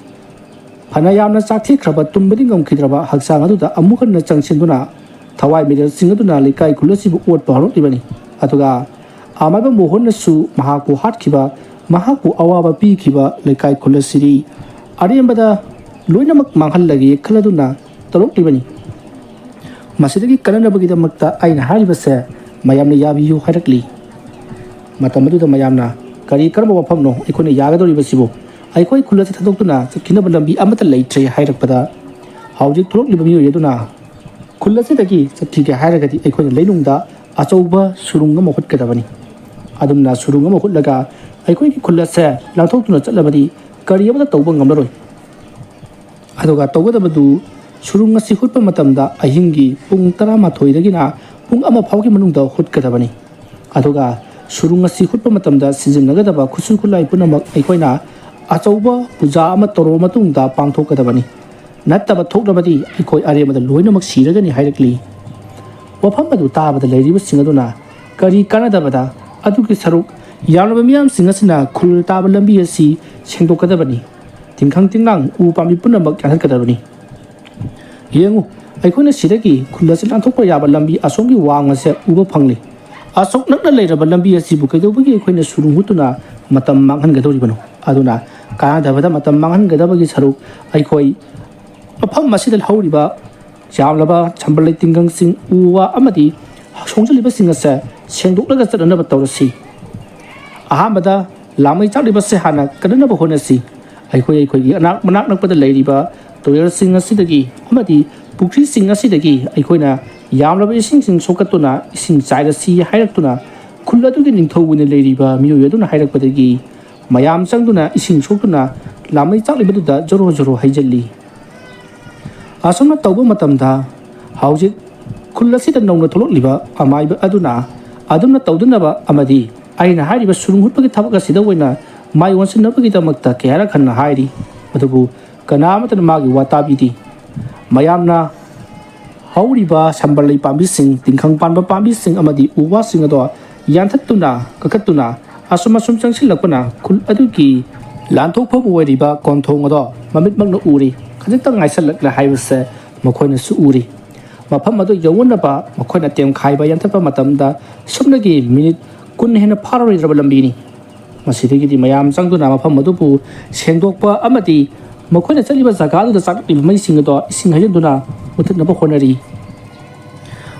ꯐꯅ ꯌꯥꯝꯅ ꯆꯥꯛꯊꯦꯛꯈ꯭ꯔꯕ, ꯇꯨꯝꯕꯗꯤ ꯉꯝꯈꯤꯗ꯭ꯔꯕ ꯍꯛꯆꯥꯡ ꯑꯗꯨꯗ ꯑꯃꯨꯛ ꯍꯟꯅ ꯆꯪꯁꯤꯟꯗꯨꯅ ꯊꯋꯥꯏ ꯃꯤꯔꯦꯜꯁꯤꯡ ꯑꯗꯨꯅ ꯂꯩꯀꯥꯏ ꯈꯨꯜ ꯑꯁꯤꯕꯨ ꯑꯣꯠꯄ ꯍꯧꯔꯛꯂꯤꯕꯅꯤ꯫ ꯑꯗꯨꯒ ꯑꯃꯥꯏꯕ ꯃꯣꯍꯟꯅꯁꯨ ꯃꯍꯥꯛꯄꯨ ꯍꯥꯠꯈꯤꯕ, ꯃꯍꯥꯛꯄꯨ ꯑꯋꯥꯕ ꯄꯤꯈꯤꯕ ꯂꯩꯀꯥꯏ ꯈꯨꯜ ꯑꯁꯤꯗꯤ ꯑꯔꯦꯝꯕꯗ ꯂꯣꯏꯅꯃꯛ ꯃꯥꯡꯍꯜꯂꯒꯦ ꯈꯜꯂꯗꯨꯅ ꯇꯧꯔꯛꯂꯤꯕꯅꯤ꯫ ꯃꯁꯤꯗꯒꯤ ꯀꯟꯅꯅꯕꯒꯤꯗꯃꯛꯇ ꯑꯩꯅ ꯍꯥꯏꯔꯤꯕꯁꯦ ꯃꯌꯥꯝꯅ ꯌꯥꯕꯤꯌꯨ ꯍꯥꯏꯔꯛꯂꯤ꯫ ꯃꯇꯝ ꯑꯗꯨꯗ ꯃꯌꯥꯝꯅ, "ꯀꯔꯤ, ꯀꯔꯝꯕ ꯋꯥꯐꯝꯅꯣ ꯑꯩꯈꯣꯏꯅ ꯌꯥꯒꯗꯧꯔꯤꯕꯁꯤꯕꯨ? ꯑꯩꯈꯣꯏ ꯈꯨꯜ ꯑꯁꯤ ꯊꯥꯗꯣꯛꯇꯨꯅ ꯆꯠꯈꯤꯅꯕ ꯂꯝꯕꯤ ꯑꯃꯠꯇ ꯂꯩꯇ꯭ꯔꯦ" ꯍꯥꯏꯔꯛꯄꯗ, ꯍꯧꯖꯤꯛ ꯊꯣꯛꯂꯛꯂꯤꯕ ꯃꯤꯑꯣꯏ ꯑꯗꯨꯅ, "ꯈꯨꯜ ꯑꯁꯤꯗꯒꯤ ꯆꯠꯈꯤꯒꯦ ꯍꯥꯏꯔꯒꯗꯤ ꯑꯩꯈꯣꯏꯅ ꯂꯩꯅꯨꯡꯗ ꯑꯆꯧꯕ ꯁꯨꯔꯨꯡ ꯑꯃ ꯍꯨꯠꯀꯗꯕꯅꯤ꯫ ꯑꯗꯨꯝꯅ ꯁꯨꯔꯨꯡ ꯑꯃ ꯍꯨꯠꯂꯒ ꯑꯩꯈꯣꯏꯒꯤ ꯈꯨꯜ ꯑꯁꯦ ꯂꯥꯟꯊꯣꯛꯇꯨꯅ ꯆꯠꯂꯕꯗꯤ ꯀꯔꯤ ꯑꯃꯠꯇ ꯇꯧꯕ ꯉꯝꯂꯔꯣꯏ꯫ ꯑꯗꯨꯒ ꯇꯧꯒꯗꯕꯗꯨ, ꯁꯨꯔꯨꯡ ꯑꯁꯤ ꯍꯨꯠꯄ ꯃꯇꯝꯗ ꯑꯍꯤꯡꯒꯤ ꯄꯨꯡ ꯇꯔꯥꯃꯥꯊꯣꯏꯗꯒꯤꯅ ꯄꯨꯡ ꯑꯃ ꯐꯥꯎꯒꯤ ꯃꯅꯨꯡꯗ ꯍꯨꯠꯀꯗꯕꯅꯤ꯫ ꯑꯗꯨꯒ ꯁꯨꯔꯨꯡ ꯑꯁꯤ ꯍꯨꯠꯄ ꯃꯇꯝꯗ ꯁꯤꯖꯤꯟꯅꯒꯗꯕ ꯈꯨꯠꯁꯨ ꯈꯨꯠꯂꯥꯏ ꯄꯨꯝꯅꯃꯛ ꯑꯩꯈꯣꯏꯅ ꯑꯆꯧꯕ ꯄꯨꯖꯥ ꯑꯃ ꯇꯧꯔꯕ ꯃꯇꯨꯡꯗ ꯄꯥꯡꯊꯣꯛꯀꯗꯕꯅꯤ꯫ ꯅꯠꯇꯕ ꯊꯣꯛꯂꯕꯗꯤ ꯑꯩꯈꯣꯏ ꯑꯔꯦꯝꯕꯗ ꯂꯣꯏꯅꯃꯛ ꯁꯤꯔꯒꯅꯤ" ꯍꯥꯏꯔꯛꯂꯤ꯫ ꯋꯥꯐꯝ ꯑꯗꯨ ꯇꯥꯕꯗ ꯂꯩꯔꯤꯕꯁꯤꯡ ꯑꯗꯨꯅ, "ꯀꯔꯤ ꯀꯥꯟꯅꯗꯕꯗ? ꯑꯗꯨꯒꯤ ꯁꯔꯨꯛ ꯌꯥꯝꯂꯕ ꯃꯤꯌꯥꯝꯁꯤꯡ ꯑꯁꯤꯅ ꯈꯨꯜ ꯇꯥꯕ ꯂꯝꯕꯤ ꯑꯁꯤ ꯁꯦꯡꯗꯣꯛꯀꯗꯕꯅꯤ꯫ ꯇꯤꯡꯈꯪ ꯇꯤꯡꯅꯥꯡ ꯎ ꯄꯥꯝꯕꯤ ꯄꯨꯝꯅꯃꯛ ꯌꯥꯟꯊꯠꯀꯗꯕꯅꯤ꯫ ꯌꯦꯡꯉꯨ, ꯑꯩꯈꯣꯏꯅ ꯁꯤꯗꯒꯤ ꯈꯨꯜ ꯑꯁꯤ ꯂꯥꯟꯊꯣꯛꯄ ꯌꯥꯕ ꯂꯝꯕꯤ ꯑꯁꯣꯝꯒꯤ ꯋꯥꯡ ꯑꯁꯦ ꯎꯕ ꯐꯪꯂꯤ꯫ ꯑꯁꯨꯛ ꯅꯛꯅ ꯂꯩꯔꯕ ꯂꯝꯕꯤ ꯑꯁꯤꯕꯨ ꯀꯩꯗꯧꯕꯒꯤ ꯑꯩꯈꯣꯏꯅ ꯁꯨꯔꯨꯡ ꯍꯨꯠꯇꯨꯅ ꯃꯇꯝ ꯃꯥꯡꯍꯟꯒꯗꯧꯔꯤꯕꯅꯣ? ꯑꯗꯨꯅ ꯀꯥꯟꯅꯗꯕꯗ ꯃꯇꯝ ꯃꯥꯡꯍꯟꯒꯗꯕꯒꯤ ꯁꯔꯨꯛ ꯑꯩꯈꯣꯏ ꯃꯐꯝ ꯑꯁꯤꯗ ꯍꯧꯔꯤꯕ ꯌꯥꯝꯂꯕ ꯁꯝꯕꯜ ꯂꯩ ꯇꯤꯡꯈꯪꯁꯤꯡ, ꯎ ꯋꯥ ꯑꯃꯗꯤ ꯁꯣꯡꯖꯜꯂꯤꯕꯁꯤꯡ ꯑꯁꯦ ꯁꯦꯡꯗꯣꯛꯂꯒ ꯆꯠꯅꯅꯕ ꯇꯧꯔꯁꯤ꯫ ꯑꯍꯥꯟꯕꯗ ꯂꯥꯡꯃꯩ ꯆꯥꯛꯂꯤꯕꯁꯦ ꯍꯥꯟꯅ ꯀꯟꯅꯅꯕ ꯍꯣꯠꯅꯁꯤ꯫ ꯑꯩꯈꯣꯏ ꯑꯩꯈꯣꯏꯒꯤ ꯑꯅꯥꯛ ꯃꯅꯥꯛ ꯅꯛꯄꯗ ꯂꯩꯔꯤꯕ ꯇꯨꯔꯦꯜꯁꯤꯡ ꯑꯁꯤꯗꯒꯤ ꯑꯃꯗꯤ ꯄꯨꯈ꯭ꯔꯤꯁꯤꯡ ꯑꯁꯤꯗꯒꯤ ꯑꯩꯈꯣꯏꯅ ꯌꯥꯝꯂꯕ ꯏꯁꯤꯡꯁꯤꯡ ꯁꯣꯛꯀꯠꯇꯨꯅ ꯏꯁꯤꯡ ꯆꯥꯏꯔꯁꯤ ꯍꯥꯏꯔꯛꯇꯨꯅ ꯈꯨꯜ ꯑꯗꯨꯒꯤ ꯅꯤꯡꯊꯧ ꯑꯣꯏꯅ ꯂꯩꯔꯤꯕ ꯃꯤꯑꯣꯏ ꯑꯗꯨꯅ ꯍꯥꯏꯔꯛꯄꯗꯒꯤ ꯃꯌꯥꯝ ꯆꯪꯗꯨꯅ ꯏꯁꯤꯡ ꯁꯣꯛꯇꯨꯅ ꯂꯥꯃꯩ ꯆꯥꯛꯂꯤꯕꯗꯨꯗ ꯖꯣꯔꯣ ꯖꯣꯔꯣ ꯍꯩꯖꯤꯜꯂꯤ꯫ ꯑꯁꯨꯝꯅ ꯇꯧꯕ ꯃꯇꯝꯗ ꯍꯧꯖꯤꯛ ꯈꯨꯜ ꯑꯁꯤꯗ ꯅꯧꯅ ꯊꯣꯛꯂꯛꯂꯤꯕ ꯑꯃꯥꯏꯕ ꯑꯗꯨꯅ ꯑꯗꯨꯝꯅ ꯇꯧꯗꯅꯕ ꯑꯃꯗꯤ ꯑꯩꯅ ꯍꯥꯏꯔꯤꯕ ꯁꯨꯔꯨꯡ ꯍꯨꯠꯄꯒꯤ ꯊꯕꯛ ꯑꯁꯤꯗ ꯑꯣꯏꯅ ꯃꯥꯏ ꯑꯣꯟꯁꯤꯟꯅꯕꯒꯤꯗꯃꯛꯇ ꯀꯌꯥꯔꯛ ꯍꯟꯅ ꯍꯥꯏꯔꯤ, ꯑꯗꯨꯕꯨ ꯀꯅꯥ ꯑꯃꯠꯇꯅ ꯃꯥꯒꯤ ꯋꯥ ꯇꯥꯕꯤꯗꯦ꯫ ꯃꯌꯥꯝꯅ ꯍꯧꯔꯤꯕ ꯁꯝꯕꯜ ꯂꯩ ꯄꯥꯝꯕꯤꯁꯤꯡ, ꯇꯤꯡꯈꯪ ꯄꯥꯟꯕ ꯄꯥꯝꯕꯤꯁꯤꯡ ꯑꯃꯗꯤ ꯎ ꯋꯥꯁꯤꯡ ꯑꯗꯣ ꯌꯥꯟꯊꯠꯇꯨꯅ ꯀꯛꯊꯠꯇꯨꯅ ꯑꯁꯨꯝ ꯑꯁꯨꯝ ꯆꯪꯁꯤꯜꯂꯛꯄꯅ ꯈꯨꯜ ꯑꯗꯨꯒꯤ ꯂꯥꯟꯊꯣꯛꯐꯝ ꯑꯣꯏꯔꯤꯕ ꯀꯣꯟꯊꯣꯡ ꯑꯗꯣ ꯃꯃꯤꯠꯃꯛꯅ ꯎꯔꯤ꯫ ꯈꯖꯤꯛꯇꯪ ꯉꯥꯏꯁꯜꯂꯛꯂꯦ ꯍꯥꯏꯕꯁꯦ ꯃꯈꯣꯏꯅꯁꯨ ꯎꯔꯤ꯫ ꯃꯐꯝ ꯑꯗꯨ ꯌꯧꯅꯅꯕ ꯃꯈꯣꯏꯅ ꯇꯦꯝꯈꯥꯏꯕ ꯌꯥꯟꯊꯠꯄ ꯃꯇꯝꯗ ꯁꯨꯞꯅꯒꯤ ꯃꯤꯅꯤꯠ ꯀꯨꯟ ꯍꯦꯟꯅ ꯐꯥꯔꯔꯣꯏꯗ꯭ꯔꯕ ꯂꯝꯕꯤꯅꯤ꯫ ꯃꯁꯤꯗꯒꯤꯗꯤ ꯃꯌꯥꯝ ꯆꯪꯗꯨꯅ ꯃꯐꯝ ꯑꯗꯨꯕꯨ ꯁꯦꯡꯗꯣꯛꯄ ꯑꯃꯗꯤ ꯃꯈꯣꯏꯅ ꯆꯠꯂꯤꯕ ꯖꯒꯥ ꯑꯗꯨꯗ ꯆꯥꯛꯂꯛꯂꯤꯕ ꯃꯩꯁꯤꯡ ꯑꯗꯣ ꯏꯁꯤꯡ ꯍꯩꯖꯤꯟꯗꯨꯅ ꯃꯨꯊꯠꯅꯕ ꯍꯣꯠꯅꯔꯤ꯫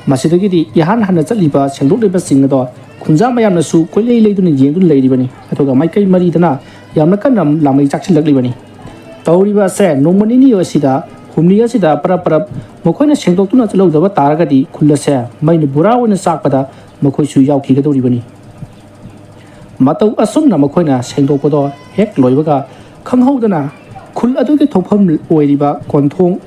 ꯃꯁꯤꯗꯒꯤꯗꯤ ꯏꯍꯥꯟ ꯍꯥꯟꯅ ꯆꯠꯂꯤꯕ ꯁꯦꯡꯗꯣꯛꯂꯤꯕꯁꯤꯡ ꯑꯗꯣ ꯈꯨꯟꯖꯥ ꯃꯌꯥꯝꯅꯁꯨ ꯀꯣꯏꯂꯩ ꯂꯩꯗꯨꯅ ꯌꯦꯡꯗꯨꯅ ꯂꯩꯔꯤꯕꯅꯤ꯫ ꯑꯗꯨꯒ ꯃꯥꯏꯀꯩ ꯃꯔꯤꯗꯅ ꯌꯥꯝꯅ ꯀꯟꯅ ꯂꯥꯃꯩ ꯆꯥꯛꯁꯤꯜꯂꯛꯂꯤꯕꯅꯤ꯫ ꯇꯧꯔꯤꯕ ꯑꯁꯦ ꯅꯣꯡꯃ ꯅꯤꯅꯤ ꯑꯁꯤꯗ, ꯍꯨꯝꯅꯤ ꯑꯁꯤꯗ ꯄꯔꯞ ꯄꯔꯞ ꯃꯈꯣꯏꯅ ꯁꯦꯡꯗꯣꯛꯇꯨꯅ ꯆꯠꯍꯧꯗꯕ ꯇꯥꯔꯒꯗꯤ ꯈꯨꯜ ꯑꯁꯦ ꯃꯩꯅ ꯕꯣꯔꯥ ꯑꯣꯏꯅ ꯆꯥꯛꯄꯗ ꯃꯈꯣꯏꯁꯨ ꯌꯥꯎꯈꯤꯒꯗꯧꯔꯤꯕꯅꯤ꯫ ꯃꯇꯧ ꯑꯁꯨꯝꯅ ꯃꯈꯣꯏꯅ ꯁꯦꯡꯗꯣꯛꯄꯗꯣ ꯍꯦꯛ ꯂꯣꯏꯕꯒ ꯈꯪꯍꯧꯗꯅ ꯈꯨꯜ ꯑꯗꯨꯒꯤ ꯊꯣꯛꯐꯝ ꯑꯣꯏꯔꯤꯕ ꯀꯣꯟꯊꯣꯡ,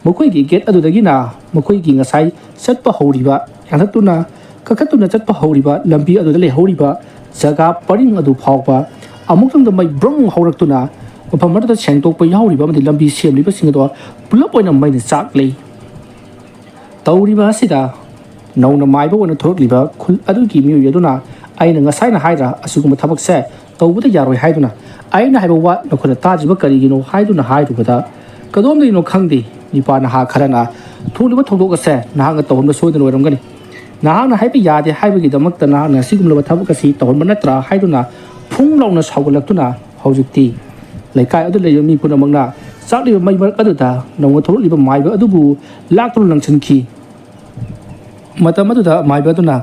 ꯃꯈꯣꯏꯒꯤ ꯒꯦꯠ ꯑꯗꯨꯗꯒꯤꯅ ꯃꯈꯣꯏꯒꯤ ꯉꯁꯥꯏ ꯆꯠꯄ ꯍꯧꯔꯤꯕ, ꯌꯥꯟꯊꯠꯇꯨꯅ ꯀꯛꯊꯠꯇꯨꯅ ꯆꯠꯄ ꯍꯧꯔꯤꯕ ꯂꯝꯕꯤ ꯑꯗꯨꯗ ꯂꯩꯍꯧꯔꯤꯕ ꯖꯒꯥ ꯄꯔꯤꯡ ꯑꯗꯨ ꯐꯥꯎꯕ ꯑꯃꯨꯛꯇꯪꯗ ꯃꯩ ꯕ꯭ꯔꯨꯡ ꯍꯧꯔꯛꯇꯨꯅ ꯃꯐꯝ ꯑꯗꯨꯗ ꯁꯦꯡꯗꯣꯛꯄ ꯌꯥꯎꯔꯤꯕ ꯑꯃꯗꯤ ꯂꯝꯕꯤ ꯁꯦꯝꯂꯤꯕꯁꯤꯡ ꯑꯗꯣ ꯄꯨꯂꯞ ꯑꯣꯏꯅ ꯃꯩꯅ ꯆꯥꯛꯂꯤ꯫ ꯇꯧꯔꯤꯕ ꯑꯁꯤꯗ ꯅꯧꯅ ꯃꯥꯏꯕ ꯑꯣꯏꯅ ꯊꯣꯔꯛꯂꯤꯕ ꯈꯨꯜ ꯑꯗꯨꯒꯤ ꯃꯤꯑꯣꯏ ꯑꯗꯨꯅ ꯑꯩꯅ ꯉꯁꯥꯏꯅ ꯍꯥꯏꯗ꯭ꯔꯥ ꯑꯁꯤꯒꯨꯝꯕ ꯊꯕꯛꯁꯦ ꯇꯧꯕꯗ ꯌꯥꯔꯣꯏ ꯍꯥꯏꯗꯨꯅ? ꯑꯩꯅ ꯍꯥꯏꯕ ꯋꯥ ꯅꯈꯣꯏꯅ ꯇꯥꯗ꯭ꯔꯤꯕ ꯀꯔꯤꯒꯤꯅꯣ ꯍꯥꯏꯗꯨꯅ ꯍꯥꯏꯔꯨꯕꯗ, "ꯀꯗꯣꯝꯗꯒꯤꯅꯣ ꯈꯪꯗꯦ, ꯅꯤꯄꯥ ꯅꯍꯥ ꯈꯔꯅ ꯊꯣꯛꯂꯤꯕ ꯊꯧꯗꯣꯛ ꯑꯁꯦ ꯅꯍꯥꯛꯅ ꯇꯧꯍꯟꯕ ꯁꯣꯏꯗꯅ ꯑꯣꯏꯔꯝꯒꯅꯤ꯫ ꯅꯍꯥꯛꯅ ꯍꯥꯏꯕ ꯌꯥꯗꯦ ꯍꯥꯏꯕꯒꯤꯗꯃꯛꯇ ꯅꯍꯥꯛꯅ ꯑꯁꯤꯒꯨꯝꯂꯕ ꯊꯕꯛ ꯑꯁꯤ ꯇꯧꯍꯟꯕ ꯅꯠꯇ꯭ꯔꯥ?" ꯍꯥꯏꯗꯨꯅ ꯐꯨꯡ ꯂꯥꯎꯅ ꯁꯥꯎꯒꯠꯂꯛꯇꯨꯅ ꯍꯧꯖꯤꯛꯇꯤ ꯂꯩꯀꯥꯏ ꯑꯗꯨꯗ ꯂꯩꯔꯤꯕ ꯃꯤ ꯄꯨꯝꯅꯃꯛꯅ ꯆꯥꯛꯂꯤꯕ ꯃꯩ ꯃꯔꯛ ꯑꯗꯨꯗ ꯅꯧꯅ ꯊꯣꯛꯂꯛꯂꯤꯕ ꯃꯥꯏꯕ ꯑꯗꯨꯕꯨ ꯂꯥꯛꯇꯨꯅ ꯂꯪꯁꯤꯟꯈꯤ꯫ ꯃꯇꯝ ꯑꯗꯨꯗ ꯃꯥꯏꯕ ꯑꯗꯨꯅ,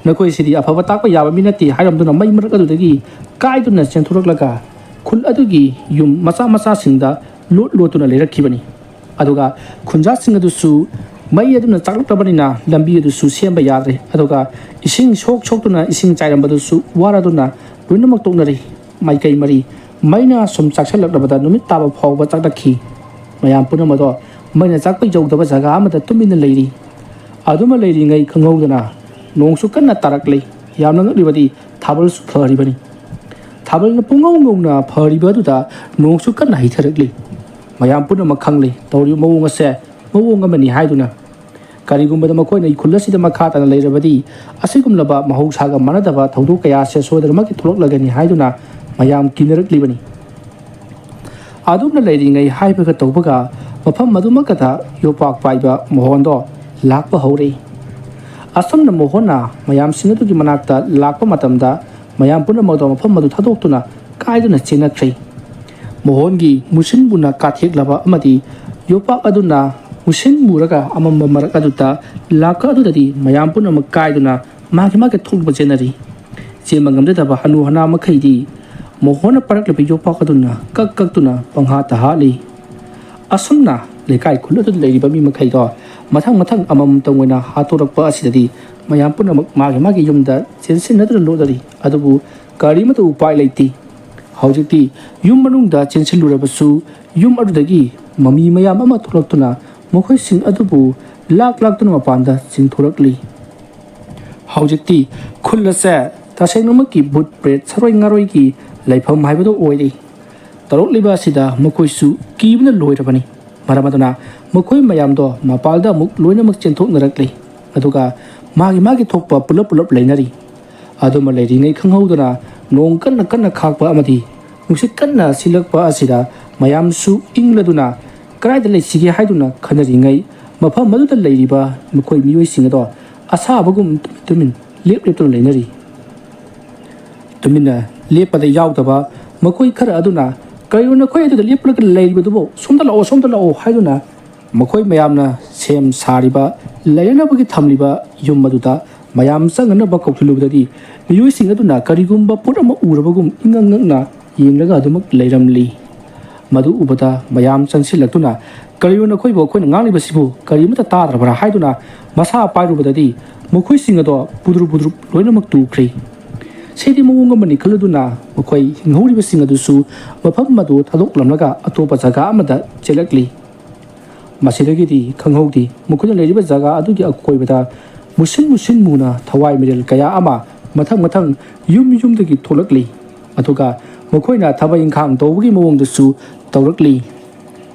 "ꯅꯈꯣꯏꯁꯤꯗꯤ ꯑꯐꯕ ꯇꯥꯛꯄ ꯌꯥꯕ ꯃꯤ ꯅꯠꯇꯦ" ꯍꯥꯏꯔꯝꯗꯨꯅ ꯃꯩ ꯃꯔꯛ ꯑꯗꯨꯗꯒꯤ ꯀꯥꯏꯗꯨꯅ ꯆꯦꯟꯊꯣꯔꯛꯂꯒ ꯈꯨꯜ ꯑꯗꯨꯒꯤ ꯌꯨꯝ ꯃꯆꯥ ꯃꯆꯥꯁꯤꯡꯗ ꯂꯣꯠ ꯂꯣꯠꯇꯨꯅ ꯂꯩꯔꯛꯈꯤꯕꯅꯤ꯫ ꯑꯗꯨꯒ ꯈꯨꯟꯖꯥꯁꯤꯡ ꯑꯗꯨꯁꯨ ꯃꯩ ꯑꯗꯨꯅ ꯆꯥꯛꯂꯛꯂꯕꯅꯤꯅ ꯂꯝꯕꯤ ꯑꯗꯨꯁꯨ ꯁꯦꯝꯕ ꯌꯥꯗ꯭ꯔꯦ꯫ ꯑꯗꯨꯒ ꯏꯁꯤꯡ ꯁꯣꯛ ꯁꯣꯛꯇꯨꯅ ꯏꯁꯤꯡ ꯆꯥꯏꯔꯝꯕꯗꯨꯁꯨ ꯋꯥꯔꯗꯨꯅ ꯂꯣꯏꯅꯃꯛ ꯇꯣꯛꯅꯔꯦ꯫ ꯃꯥꯏꯀꯩ ꯃꯔꯤ ꯃꯩꯅ ꯁꯨꯝ ꯆꯥꯛꯁꯜꯂꯛꯂꯕꯗ ꯅꯨꯃꯤꯠ ꯇꯥꯕ ꯐꯥꯎꯕ ꯆꯥꯛꯂꯛꯈꯤ꯫ ꯃꯌꯥꯝ ꯄꯨꯝꯅꯃꯛꯗꯣ ꯃꯩꯅ ꯆꯥꯛꯄ ꯌꯧꯗꯕ ꯖꯒꯥ ꯑꯃꯗ ꯇꯨꯃꯤꯟꯅ ꯂꯩꯔꯤ꯫ ꯑꯗꯨꯃ ꯂꯩꯔꯤꯉꯩ ꯈꯪꯍꯧꯗꯅ ꯅꯣꯡꯁꯨ ꯀꯟꯅ ꯇꯥꯔꯛꯂꯤ꯫ ꯌꯥꯝꯅ ꯉꯛꯂꯤꯕꯗꯤ ꯊꯥꯕꯜꯁꯨ ꯐꯔꯤꯕꯅꯤ꯫ ꯊꯥꯕꯜꯅ ꯄꯨꯡꯉꯧ ꯉꯧꯅ ꯐꯔꯤꯕ ꯑꯗꯨꯗ ꯅꯣꯡꯁꯨ ꯀꯟꯅ ꯍꯩꯊꯔꯛꯂꯤ꯫ ꯃꯌꯥꯝ ꯄꯨꯝꯅꯃꯛ ꯈꯪꯂꯤ ꯇꯧꯔꯤꯕ ꯃꯑꯣꯡ ꯑꯁꯦ ꯃꯑꯣꯡ ꯑꯃꯅꯤ ꯍꯥꯏꯗꯨꯅ꯫ ꯀꯔꯤꯒꯨꯝꯕꯗ ꯃꯈꯣꯏꯅ ꯈꯨꯜ ꯑꯁꯤꯗ ꯃꯈꯥ ꯇꯥꯅ ꯂꯩꯔꯕꯗꯤ ꯑꯁꯤꯒꯨꯝꯂꯕ ꯃꯍꯧꯁꯥꯒ ꯃꯥꯟꯅꯗꯕ ꯊꯧꯗꯣꯛ ꯀꯌꯥ ꯑꯁꯤ ꯁꯣꯏꯗꯅꯃꯛꯀꯤ ꯊꯣꯛꯂꯛꯂꯒꯅꯤ ꯍꯥꯏꯗꯨꯅ ꯃꯌꯥꯝ ꯀꯤꯅꯔꯛꯂꯤꯕꯅꯤ꯫ ꯑꯗꯨꯝꯅ ꯂꯩꯔꯤꯉꯩ ꯍꯥꯏꯕꯒ ꯇꯧꯕꯒ ꯃꯐꯝ ꯑꯗꯨꯃꯛꯀꯗ ꯌꯣꯄꯥꯛ ꯄꯥꯏꯕ ꯃꯣꯍꯣꯟꯗꯣ ꯂꯥꯛꯄ ꯍꯧꯔꯛꯏ꯫ ꯑꯁꯨꯝꯅ ꯃꯣꯍꯣꯟꯅ ꯃꯌꯥꯝꯁꯤꯡ ꯑꯗꯨꯒꯤ ꯃꯅꯥꯛꯇ ꯂꯥꯛꯄ ꯃꯇꯝꯗ ꯃꯌꯥꯝ ꯄꯨꯝꯅꯃꯛꯇꯣ ꯃꯐꯝ ꯑꯗꯨ ꯊꯥꯗꯣꯛꯇꯨꯅ ꯀꯥꯏꯗꯨꯅ ꯆꯦꯟꯅꯈ꯭ꯔꯦ꯫ ꯃꯣꯍꯣꯟꯒꯤ ꯃꯨꯁꯤꯟꯕꯨꯅ ꯀꯥꯊꯦꯛꯂꯕ ꯑꯃꯗꯤ ꯌꯣꯄꯥꯛ ꯑꯗꯨꯅ ꯃꯨꯁꯤꯟ ꯃꯨꯔꯒ ꯑꯃꯝꯕ ꯃꯔꯛ ꯑꯗꯨꯗ ꯂꯥꯛꯄ ꯑꯗꯨꯗꯗꯤ ꯃꯌꯥꯝ ꯄꯨꯝꯅꯃꯛ ꯀꯥꯏꯗꯨꯅ ꯃꯥꯒꯤ ꯃꯥꯒꯤ ꯊꯣꯛꯄ ꯆꯦꯟꯅꯔꯤ꯫ ꯆꯦꯟꯕ ꯉꯝꯖꯗꯕ ꯍꯅꯨ ꯍꯅꯥ ꯃꯈꯩꯗꯤ ꯃꯣꯍꯣꯟꯅ ꯄꯥꯏꯔꯛꯂꯤꯕ ꯌꯣꯄꯥꯛ ꯑꯗꯨꯅ ꯀꯛ ꯀꯛꯇꯨꯅ ꯄꯪꯍꯥꯠꯇ ꯍꯥꯠꯂꯤ꯫ ꯑꯁꯨꯝꯅ ꯂꯩꯀꯥꯏ ꯈꯨꯜ ꯑꯗꯨꯗ ꯂꯩꯔꯤꯕ ꯃꯤ ꯃꯈꯩꯗꯣ ꯃꯊꯪ ꯃꯊꯪ ꯑꯃꯃꯝꯇꯪ ꯑꯣꯏꯅ ꯍꯥꯠꯇꯣꯔꯛꯄ ꯑꯁꯤꯗꯗꯤ ꯃꯌꯥꯝ ꯄꯨꯝꯅꯃꯛ ꯃꯥꯒꯤ ꯃꯥꯒꯤ ꯌꯨꯝꯗ ꯆꯦꯟꯁꯤꯟꯅꯗꯨꯅ ꯂꯣꯠꯅꯔꯤ꯫ ꯑꯗꯨꯕꯨ ꯀꯔꯤꯃꯠꯇ ꯎꯄꯥꯏ ꯂꯩꯇꯦ꯫ ꯍꯧꯖꯤꯛꯇꯤ ꯌꯨꯝ ꯃꯅꯨꯡꯗ ꯆꯦꯟꯁꯤꯜꯂꯨꯔꯕꯁꯨ ꯌꯨꯝ ꯑꯗꯨꯗꯒꯤ ꯃꯃꯤ ꯃꯌꯥꯝ ꯑꯃ ꯊꯣꯛꯂꯛꯇꯨꯅ ꯃꯈꯣꯏꯁꯤꯡ ꯑꯗꯨꯕꯨ ꯂꯥꯛ ꯂꯥꯛꯇꯨꯅ ꯃꯄꯥꯟꯗ ꯆꯤꯡꯊꯣꯔꯛꯂꯤ꯫ ꯍꯧꯖꯤꯛꯇꯤ ꯈꯨꯜ ꯑꯁꯦ ꯇꯁꯦꯡꯅꯃꯛꯀꯤ ꯚꯨꯠ ꯄ꯭ꯔꯦꯠ ꯁꯔꯣꯏ ꯉꯥꯔꯣꯏꯒꯤ ꯂꯩꯐꯝ ꯍꯥꯏꯕꯗꯨ ꯑꯣꯏꯔꯦ꯫ ꯇꯧꯔꯛꯂꯤꯕ ꯑꯁꯤꯗ ꯃꯈꯣꯏꯁꯨ ꯀꯤꯕꯅ ꯂꯣꯏꯔꯕꯅꯤ꯫ ꯃꯔꯝ ꯑꯗꯨꯅ ꯃꯈꯣꯏ ꯃꯌꯥꯝꯗꯣ ꯃꯄꯥꯜꯗ ꯑꯃꯨꯛ ꯂꯣꯏꯅꯃꯛ ꯆꯦꯟꯊꯣꯛꯅꯔꯛꯂꯤ꯫ ꯑꯗꯨꯒ ꯃꯥꯒꯤ ꯃꯥꯒꯤ ꯊꯣꯛꯄ ꯄꯨꯂꯞ ꯄꯨꯂꯞ ꯂꯩꯅꯔꯤ꯫ ꯑꯗꯨꯃ ꯂꯩꯔꯤꯉꯩ ꯈꯪꯍꯧꯗꯅ ꯅꯣꯡ ꯀꯟꯅ ꯀꯟꯅ ꯈꯥꯛꯄ ꯑꯃꯗꯤ ꯅꯨꯡꯁꯤꯠ ꯀꯟꯅ ꯁꯤꯜꯂꯛꯄ ꯑꯁꯤꯗ ꯃꯌꯥꯝꯁꯨ ꯏꯪꯂꯗꯨꯅ ꯀꯗꯥꯏꯗ ꯂꯩꯁꯤꯒꯦ ꯍꯥꯏꯗꯨꯅ ꯈꯟꯅꯔꯤꯉꯩ ꯃꯐꯝ ꯑꯗꯨꯗ ꯂꯩꯔꯤꯕ ꯃꯈꯣꯏ ꯃꯤꯑꯣꯏꯁꯤꯡ ꯑꯗꯣ ꯑꯁꯥꯕꯒꯨꯝ ꯇꯨꯃꯤꯟ ꯇꯨꯃꯤꯟ ꯂꯦꯞ ꯂꯦꯞꯇꯨꯅ ꯂꯩꯅꯔꯤ꯫ ꯇꯨꯃꯤꯟꯅ ꯂꯦꯞꯄꯗ ꯌꯥꯎꯗꯕ ꯃꯈꯣꯏ ꯈꯔ ꯑꯗꯨꯅ "ꯀꯔꯤꯅꯣ ꯅꯈꯣꯏ ꯑꯗꯨꯗ ꯂꯦꯞꯂꯒ ꯂꯩꯔꯤꯕꯗꯨꯕꯨ? ꯁꯣꯝꯗ ꯂꯥꯛꯑꯣ, ꯁꯣꯝꯗ ꯂꯥꯛꯑꯣ" ꯍꯥꯏꯗꯨꯅ ꯃꯈꯣꯏ ꯃꯌꯥꯝꯅ ꯁꯦꯝ ꯁꯥꯔꯤꯕ ꯂꯩꯅꯅꯕꯒꯤ ꯊꯝꯂꯤꯕ ꯌꯨꯝ ꯑꯗꯨꯗ ꯃꯌꯥꯝ ꯆꯪꯅꯅꯕ ꯀꯧꯁꯤꯜꯂꯨꯕꯗꯗꯤ ꯃꯤꯑꯣꯏꯁꯤꯡ ꯑꯗꯨꯅ ꯀꯔꯤꯒꯨꯝꯕ ꯄꯣꯠ ꯑꯃ ꯎꯔꯕꯒꯨꯝ ꯏꯉꯛ ꯉꯛꯅ ꯌꯦꯡꯂꯒ ꯑꯗꯨꯃꯛ ꯂꯩꯔꯝꯂꯤ꯫ ꯃꯗꯨ ꯎꯕꯗ ꯃꯌꯥꯝ ꯆꯪꯁꯤꯜꯂꯛꯇꯨꯅ "ꯀꯔꯤꯅꯣ ꯅꯈꯣꯏꯕꯨ ꯑꯩꯈꯣꯏꯅ ꯉꯥꯡꯂꯤꯕꯁꯤꯕꯨ ꯀꯔꯤꯃꯠꯇ ꯇꯥꯗ꯭ꯔꯕ꯭ꯔꯥ?" ꯍꯥꯏꯗꯨꯅ ꯃꯁꯥ ꯄꯥꯏꯔꯨꯕꯗꯗꯤ ꯃꯈꯣꯏꯁꯤꯡ ꯑꯗꯣ ꯄꯨꯗ꯭ꯔꯨꯞ ꯄꯨꯗ꯭ꯔꯨꯞ ꯂꯣꯏꯅꯃꯛ ꯇꯨꯈ꯭ꯔꯦ꯫ ꯁꯤꯗꯤ ꯃꯑꯣꯡ ꯑꯃꯅꯤ ꯈꯜꯂꯗꯨꯅ ꯃꯈꯣꯏ ꯍꯤꯡꯍꯧꯔꯤꯕꯁꯤꯡ ꯑꯗꯨꯁꯨ ꯃꯐꯝ ꯑꯗꯨ ꯊꯥꯗꯣꯛꯂꯝꯂꯒ ꯑꯇꯣꯞꯄ ꯖꯒꯥ ꯑꯃꯗ ꯆꯦꯜꯂꯛꯂꯤ꯫ ꯃꯁꯤꯗꯒꯤꯗꯤ ꯈꯪꯍꯧꯗꯦ ꯃꯈꯣꯏꯅ ꯂꯩꯔꯤꯕ ꯖꯒꯥ ꯑꯗꯨꯒꯤ ꯑꯀꯣꯏꯕꯗ ꯃꯨꯁꯤꯟ ꯃꯨꯁꯤꯟ ꯃꯨꯅ ꯊꯋꯥꯏ ꯃꯤꯔꯦꯜ ꯀꯌꯥ ꯑꯃ ꯃꯊꯪ ꯃꯊꯪ ꯌꯨꯝ ꯌꯨꯝꯗꯒꯤ ꯊꯣꯛꯂꯛꯂꯤ꯫ ꯑꯗꯨꯒ ꯃꯈꯣꯏꯅ ꯊꯕꯛ ꯏꯪꯈꯥꯡ ꯇꯧꯕꯒꯤ ꯃꯑꯣꯡꯗꯁꯨ ꯇꯧꯔꯛꯂꯤ꯫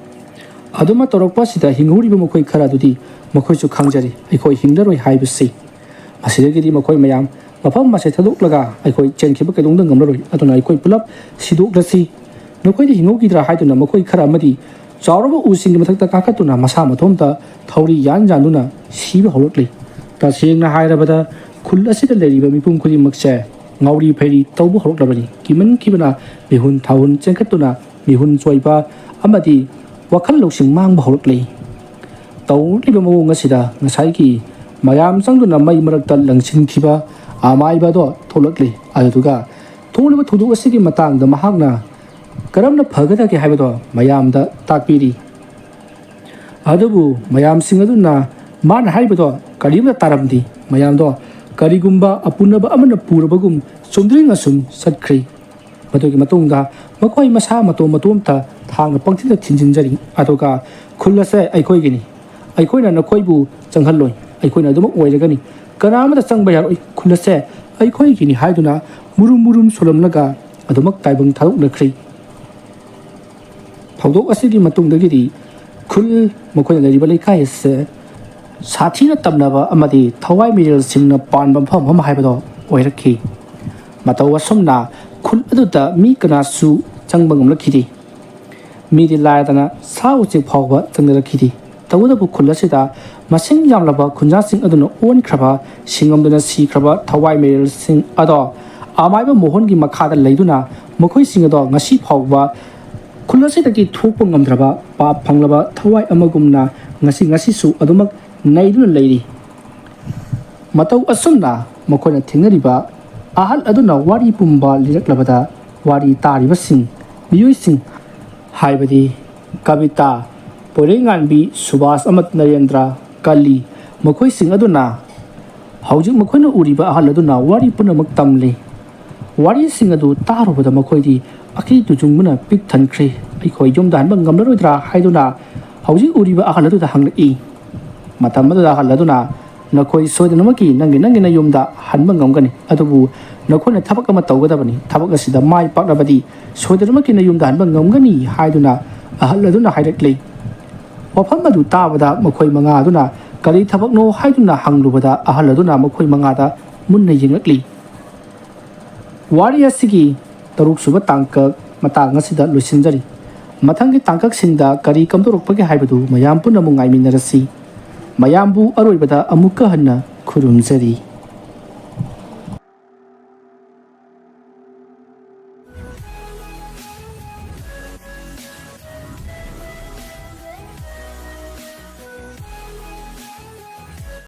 ꯑꯗꯨꯃ ꯇꯧꯔꯛꯄ ꯑꯁꯤꯗ ꯍꯤꯡꯍꯧꯔꯤꯕ ꯃꯈꯣꯏ ꯈꯔ ꯑꯗꯨꯗꯤ ꯃꯈꯣꯏꯁꯨ ꯈꯪꯖꯔꯤ ꯑꯩꯈꯣꯏ ꯍꯤꯡꯂꯔꯣꯏ ꯍꯥꯏꯕꯁꯤ꯫ ꯃꯁꯤꯗꯒꯤꯗꯤ ꯃꯈꯣꯏ ꯃꯌꯥꯝ ꯃꯐꯝ ꯑꯁꯤ ꯊꯥꯗꯣꯛꯂꯒ ꯑꯩꯈꯣꯏ ꯆꯦꯟꯈꯤꯕ ꯀꯩꯗꯧꯅꯨꯡꯗ ꯉꯝꯂꯔꯣꯏ, ꯑꯗꯨꯅ ꯑꯩꯈꯣꯏ ꯄꯨꯂꯞ ꯁꯤꯗꯣꯛꯂꯁꯤ꯫ ꯅꯈꯣꯏꯗꯤ ꯍꯤꯡꯍꯧꯈꯤꯗ꯭ꯔꯥ ꯍꯥꯏꯗꯨꯅ ꯃꯈꯣꯏ ꯈꯔ ꯑꯃꯗꯤ ꯆꯥꯎꯔꯕ ꯎꯁꯤꯡꯒꯤ ꯃꯊꯛꯇ ꯀꯥꯈꯠꯇꯨꯅ ꯃꯁꯥ ꯃꯇꯣꯝꯇ ꯊꯧꯔꯤ ꯌꯥꯟ ꯌꯥꯟꯗꯨꯅ ꯁꯤꯕ ꯍꯧꯔꯛꯂꯤ꯫ ꯇꯁꯦꯡꯅ ꯍꯥꯏꯔꯕꯗ ꯈꯨꯜ ꯑꯁꯤꯗ ꯂꯩꯔꯤꯕ ꯃꯤꯄꯨꯝ ꯈꯨꯗꯤꯡꯃꯛꯁꯦ ꯉꯥꯎꯔꯤ ꯐꯩꯔꯤ ꯇꯧꯕ ꯍꯧꯔꯛꯂꯕꯅꯤ꯫ ꯀꯤꯃꯟꯈꯤꯕꯅ ꯃꯤꯍꯨꯟ ꯊꯥꯍꯨꯟ ꯆꯦꯟꯈꯠꯇꯨꯅ ꯃꯤꯍꯨꯟ ꯆꯣꯏꯕ ꯑꯃꯗꯤ ꯋꯥꯈꯜ ꯂꯧꯁꯤꯡ ꯃꯥꯡꯕ ꯍꯧꯔꯛꯂꯤ꯫ ꯇꯧꯔꯤꯕ ꯃꯑꯣꯡ ꯑꯁꯤꯗ ꯉꯁꯥꯏꯒꯤ ꯃꯌꯥꯝ ꯆꯪꯗꯨꯅ ꯃꯩ ꯃꯔꯛꯇ ꯂꯪꯁꯤꯟꯈꯤꯕ ꯑꯃꯥꯏꯕꯗꯣ ꯊꯣꯛꯂꯛꯂꯤ꯫ ꯑꯗꯨꯗꯨꯒ ꯊꯣꯛꯂꯤꯕ ꯊꯧꯗꯣꯛ ꯑꯁꯤꯒꯤ ꯃꯇꯥꯡꯗ ꯃꯍꯥꯛꯅ ꯀꯔꯝꯅ ꯐꯒꯗꯒꯦ ꯍꯥꯏꯕꯗꯣ ꯃꯌꯥꯝꯗ ꯇꯥꯛꯄꯤꯔꯤ꯫ ꯑꯗꯨꯕꯨ ꯃꯌꯥꯝꯁꯤꯡ ꯑꯗꯨꯅ ꯃꯥꯅ ꯍꯥꯏꯔꯤꯕꯗꯣ ꯀꯔꯤꯝꯇ ꯇꯥꯔꯝꯗꯦ꯫ ꯃꯌꯥꯝꯗꯣ ꯀꯔꯤꯒꯨꯝꯕ ꯑꯄꯨꯅꯕ ꯑꯃꯅ ꯄꯨꯔꯕꯒꯨꯝ ꯆꯨꯝꯗ꯭ꯔꯤꯡ ꯑꯁꯨꯝ ꯆꯠꯈ꯭ꯔꯤ꯫ ꯃꯗꯨꯒꯤ ꯃꯇꯨꯡꯗ ꯃꯈꯣꯏ ꯃꯁꯥ ꯃꯇꯣꯝ ꯃꯇꯣꯝꯇ ꯊꯥꯡꯅ ꯄꯪꯊꯤꯟꯗ ꯊꯤꯟꯖꯤꯟꯖꯔꯤ꯫ ꯑꯗꯨꯒ ꯈꯨꯜ ꯑꯁꯦ ꯑꯩꯈꯣꯏꯒꯤꯅꯤ, ꯑꯩꯈꯣꯏꯅ ꯅꯈꯣꯏꯕꯨ ꯆꯪꯍꯜꯂꯣꯏ, ꯑꯩꯈꯣꯏꯅ ꯑꯗꯨꯃꯛ ꯑꯣꯏꯔꯒꯅꯤ, ꯀꯅꯥ ꯑꯃꯠꯇ ꯆꯪꯕ ꯌꯥꯔꯣꯏ, ꯈꯨꯜ ꯑꯁꯦ ꯑꯩꯈꯣꯏꯒꯤꯅꯤ ꯍꯥꯏꯗꯨꯅ ꯃꯨꯔꯨꯝ ꯃꯨꯔꯨꯝ ꯁꯣꯜꯂꯝꯂꯒ ꯑꯗꯨꯃꯛ ꯇꯥꯏꯕꯪ ꯊꯥꯗꯣꯛꯅꯈ꯭ꯔꯤ꯫ ꯊꯧꯗꯣꯛ ꯑꯁꯤꯒꯤ ꯃꯇꯨꯡꯗꯒꯤꯗꯤ ꯈꯨꯜ, ꯃꯈꯣꯏꯅ ꯂꯩꯔꯤꯕ ꯂꯩꯀꯥꯏ ꯑꯁꯦ ꯁꯥꯊꯤꯅ ꯇꯝꯅꯕ ꯑꯃꯗꯤ ꯊꯋꯥꯏ ꯃꯤꯔꯦꯜꯁꯤꯡꯅ ꯄꯥꯟꯕ ꯃꯐꯝ ꯑꯃ ꯍꯥꯏꯕꯗꯣ ꯑꯣꯏꯔꯛꯈꯤ꯫ ꯃꯇꯧ ꯑꯁꯨꯝꯅ ꯈꯨꯜ ꯑꯗꯨꯗ ꯃꯤ ꯀꯅꯥꯁꯨ ꯆꯪꯕ ꯉꯝꯂꯛꯈꯤꯗꯦ꯫ ꯃꯤꯗꯤ ꯂꯥꯏꯔꯗꯅ ꯁꯥ ꯎꯆꯦꯛ ꯐꯥꯎꯕ ꯆꯪꯅꯔꯛꯈꯤꯗꯦ꯫ ꯇꯧꯕꯇꯕꯨ ꯈꯨꯜ ꯑꯁꯤꯗ ꯃꯁꯤꯡ ꯌꯥꯝꯂꯕ ꯈꯨꯟꯖꯥꯁꯤꯡ ꯑꯗꯨꯅ ꯑꯣꯟꯈ꯭ꯔꯕ, ꯁꯤꯡꯉꯝꯗꯅ ꯁꯤꯈ꯭ꯔꯕ ꯊꯋꯥꯏ ꯃꯤꯔꯦꯜꯁꯤꯡ ꯑꯗꯣ ꯑꯃꯥꯏꯕ ꯃꯣꯍꯟꯒꯤ ꯃꯈꯥꯗ ꯂꯩꯗꯨꯅ ꯃꯈꯣꯏꯁꯤꯡ ꯑꯗꯣ ꯉꯁꯤ ꯐꯥꯎꯕ ꯈꯨꯜ ꯑꯁꯤꯗꯒꯤ ꯊꯣꯛꯄ ꯉꯝꯗ꯭ꯔꯕ ꯄꯥꯞ ꯐꯪꯂꯕ ꯊꯋꯥꯏ ꯑꯃꯒꯨꯝꯅ ꯉꯁꯤ, ꯉꯁꯤꯁꯨ ꯑꯗꯨꯃꯛ ꯅꯩꯗꯨꯅ ꯂꯩꯔꯤ꯫ ꯃꯇꯧ ꯑꯁꯨꯝꯅ ꯃꯈꯣꯏꯅ ꯊꯦꯡꯅꯔꯤꯕ ꯑꯍꯜ ꯑꯗꯨꯅ ꯋꯥꯔꯤ ꯄꯨꯝꯕ ꯂꯤꯔꯛꯂꯕꯗ ꯋꯥꯔꯤ ꯇꯥꯔꯤꯕꯁꯤꯡ, ꯃꯤꯑꯣꯏꯁꯤꯡ ꯍꯥꯏꯕꯗꯤ ꯀꯕꯤꯇꯥ, ꯄꯣꯏꯔꯩꯉꯥꯟꯕꯤ, ꯁꯨꯕꯥꯁ ꯑꯃꯗꯤ ꯅꯔꯦꯟꯗ꯭ꯔ, ꯀꯂꯤ, ꯃꯈꯣꯏꯁꯤꯡ ꯑꯗꯨꯅ ꯍꯧꯖꯤꯛ ꯃꯈꯣꯏꯅ ꯎꯔꯤꯕ ꯑꯍꯜ ꯑꯗꯨꯅ ꯋꯥꯔꯤ ꯄꯨꯝꯅꯃꯛ ꯇꯝꯂꯤ꯫ ꯋꯥꯔꯤꯁꯤꯡ ꯑꯗꯨ ꯇꯥꯔꯨꯕꯗ ꯃꯈꯣꯏꯗꯤ ꯑꯀꯤ ꯇꯨꯖꯨꯡꯕꯅ ꯄꯤꯛ ꯊꯟꯈ꯭ꯔꯦ꯫ "ꯑꯩꯈꯣꯏ ꯌꯨꯝꯗ ꯍꯟꯕ ꯉꯝꯂꯔꯣꯏꯗ꯭ꯔꯥ?" ꯍꯥꯏꯗꯨꯅ ꯍꯧꯖꯤꯛ ꯎꯔꯤꯕ ꯑꯍꯜ ꯑꯗꯨꯗ ꯍꯪꯂꯛꯏ꯫ ꯃꯇꯝ ꯑꯗꯨꯗ ꯑꯍꯜ ꯑꯗꯨꯅ, "ꯅꯈꯣꯏ ꯁꯣꯏꯗꯅꯃꯛꯀꯤ ꯅꯪꯒꯤ ꯅꯪꯒꯤ ꯅꯌꯨꯝꯗ ꯍꯟꯕ ꯉꯝꯒꯅꯤ, ꯑꯗꯨꯕꯨ ꯅꯈꯣꯏꯅ ꯊꯕꯛ ꯑꯃ ꯇꯧꯒꯗꯕꯅꯤ꯫ ꯊꯕꯛ ꯑꯁꯤꯗ ꯃꯥꯏ ꯄꯥꯛꯂꯕꯗꯤ ꯁꯣꯏꯗꯅꯃꯛꯀꯤ ꯅꯌꯨꯝꯗ ꯍꯟꯕ ꯉꯝꯒꯅꯤ" ꯍꯥꯏꯗꯨꯅ ꯑꯍꯜ ꯑꯗꯨꯅ ꯍꯥꯏꯔꯛꯂꯤ꯫ ꯋꯥꯐꯝ ꯑꯗꯨ ꯇꯥꯕꯗ ꯃꯈꯣꯏ ꯃꯉꯥ ꯑꯗꯨꯅ ꯀꯔꯤ ꯊꯕꯛꯅꯣ ꯍꯥꯏꯗꯨꯅ ꯍꯪꯂꯨꯕꯗ ꯑꯍꯜ ꯑꯗꯨꯅ ꯃꯈꯣꯏ ꯃꯉꯥꯗ ꯃꯨꯟꯅ ꯌꯦꯡꯂꯛꯂꯤ꯫ ꯋꯥꯔꯤ ꯑꯁꯤꯒꯤ ꯇꯔꯨꯛ ꯁꯨꯕ ꯇꯥꯡꯀꯛ ꯃꯇꯥꯡ ꯑꯁꯤꯗ ꯂꯣꯏꯁꯤꯟꯖꯔꯤ꯫ ꯃꯊꯪꯒꯤ ꯇꯥꯡꯀꯛꯁꯤꯡꯗ ꯀꯔꯤ ꯀꯝꯗꯧꯔꯛꯄꯒꯦ ꯍꯥꯏꯕꯗꯨ ꯃꯌꯥꯝ ꯄꯨꯟꯅ ꯑꯃꯨꯛ ꯉꯥꯏꯃꯤꯟꯅꯔꯁꯤ꯫ ꯃꯌꯥꯝꯕꯨ ꯑꯔꯣꯏꯕꯗ ꯑꯃꯨꯛꯀ ꯍꯟꯅ ꯈꯨꯔꯨꯝꯖꯔꯤ꯫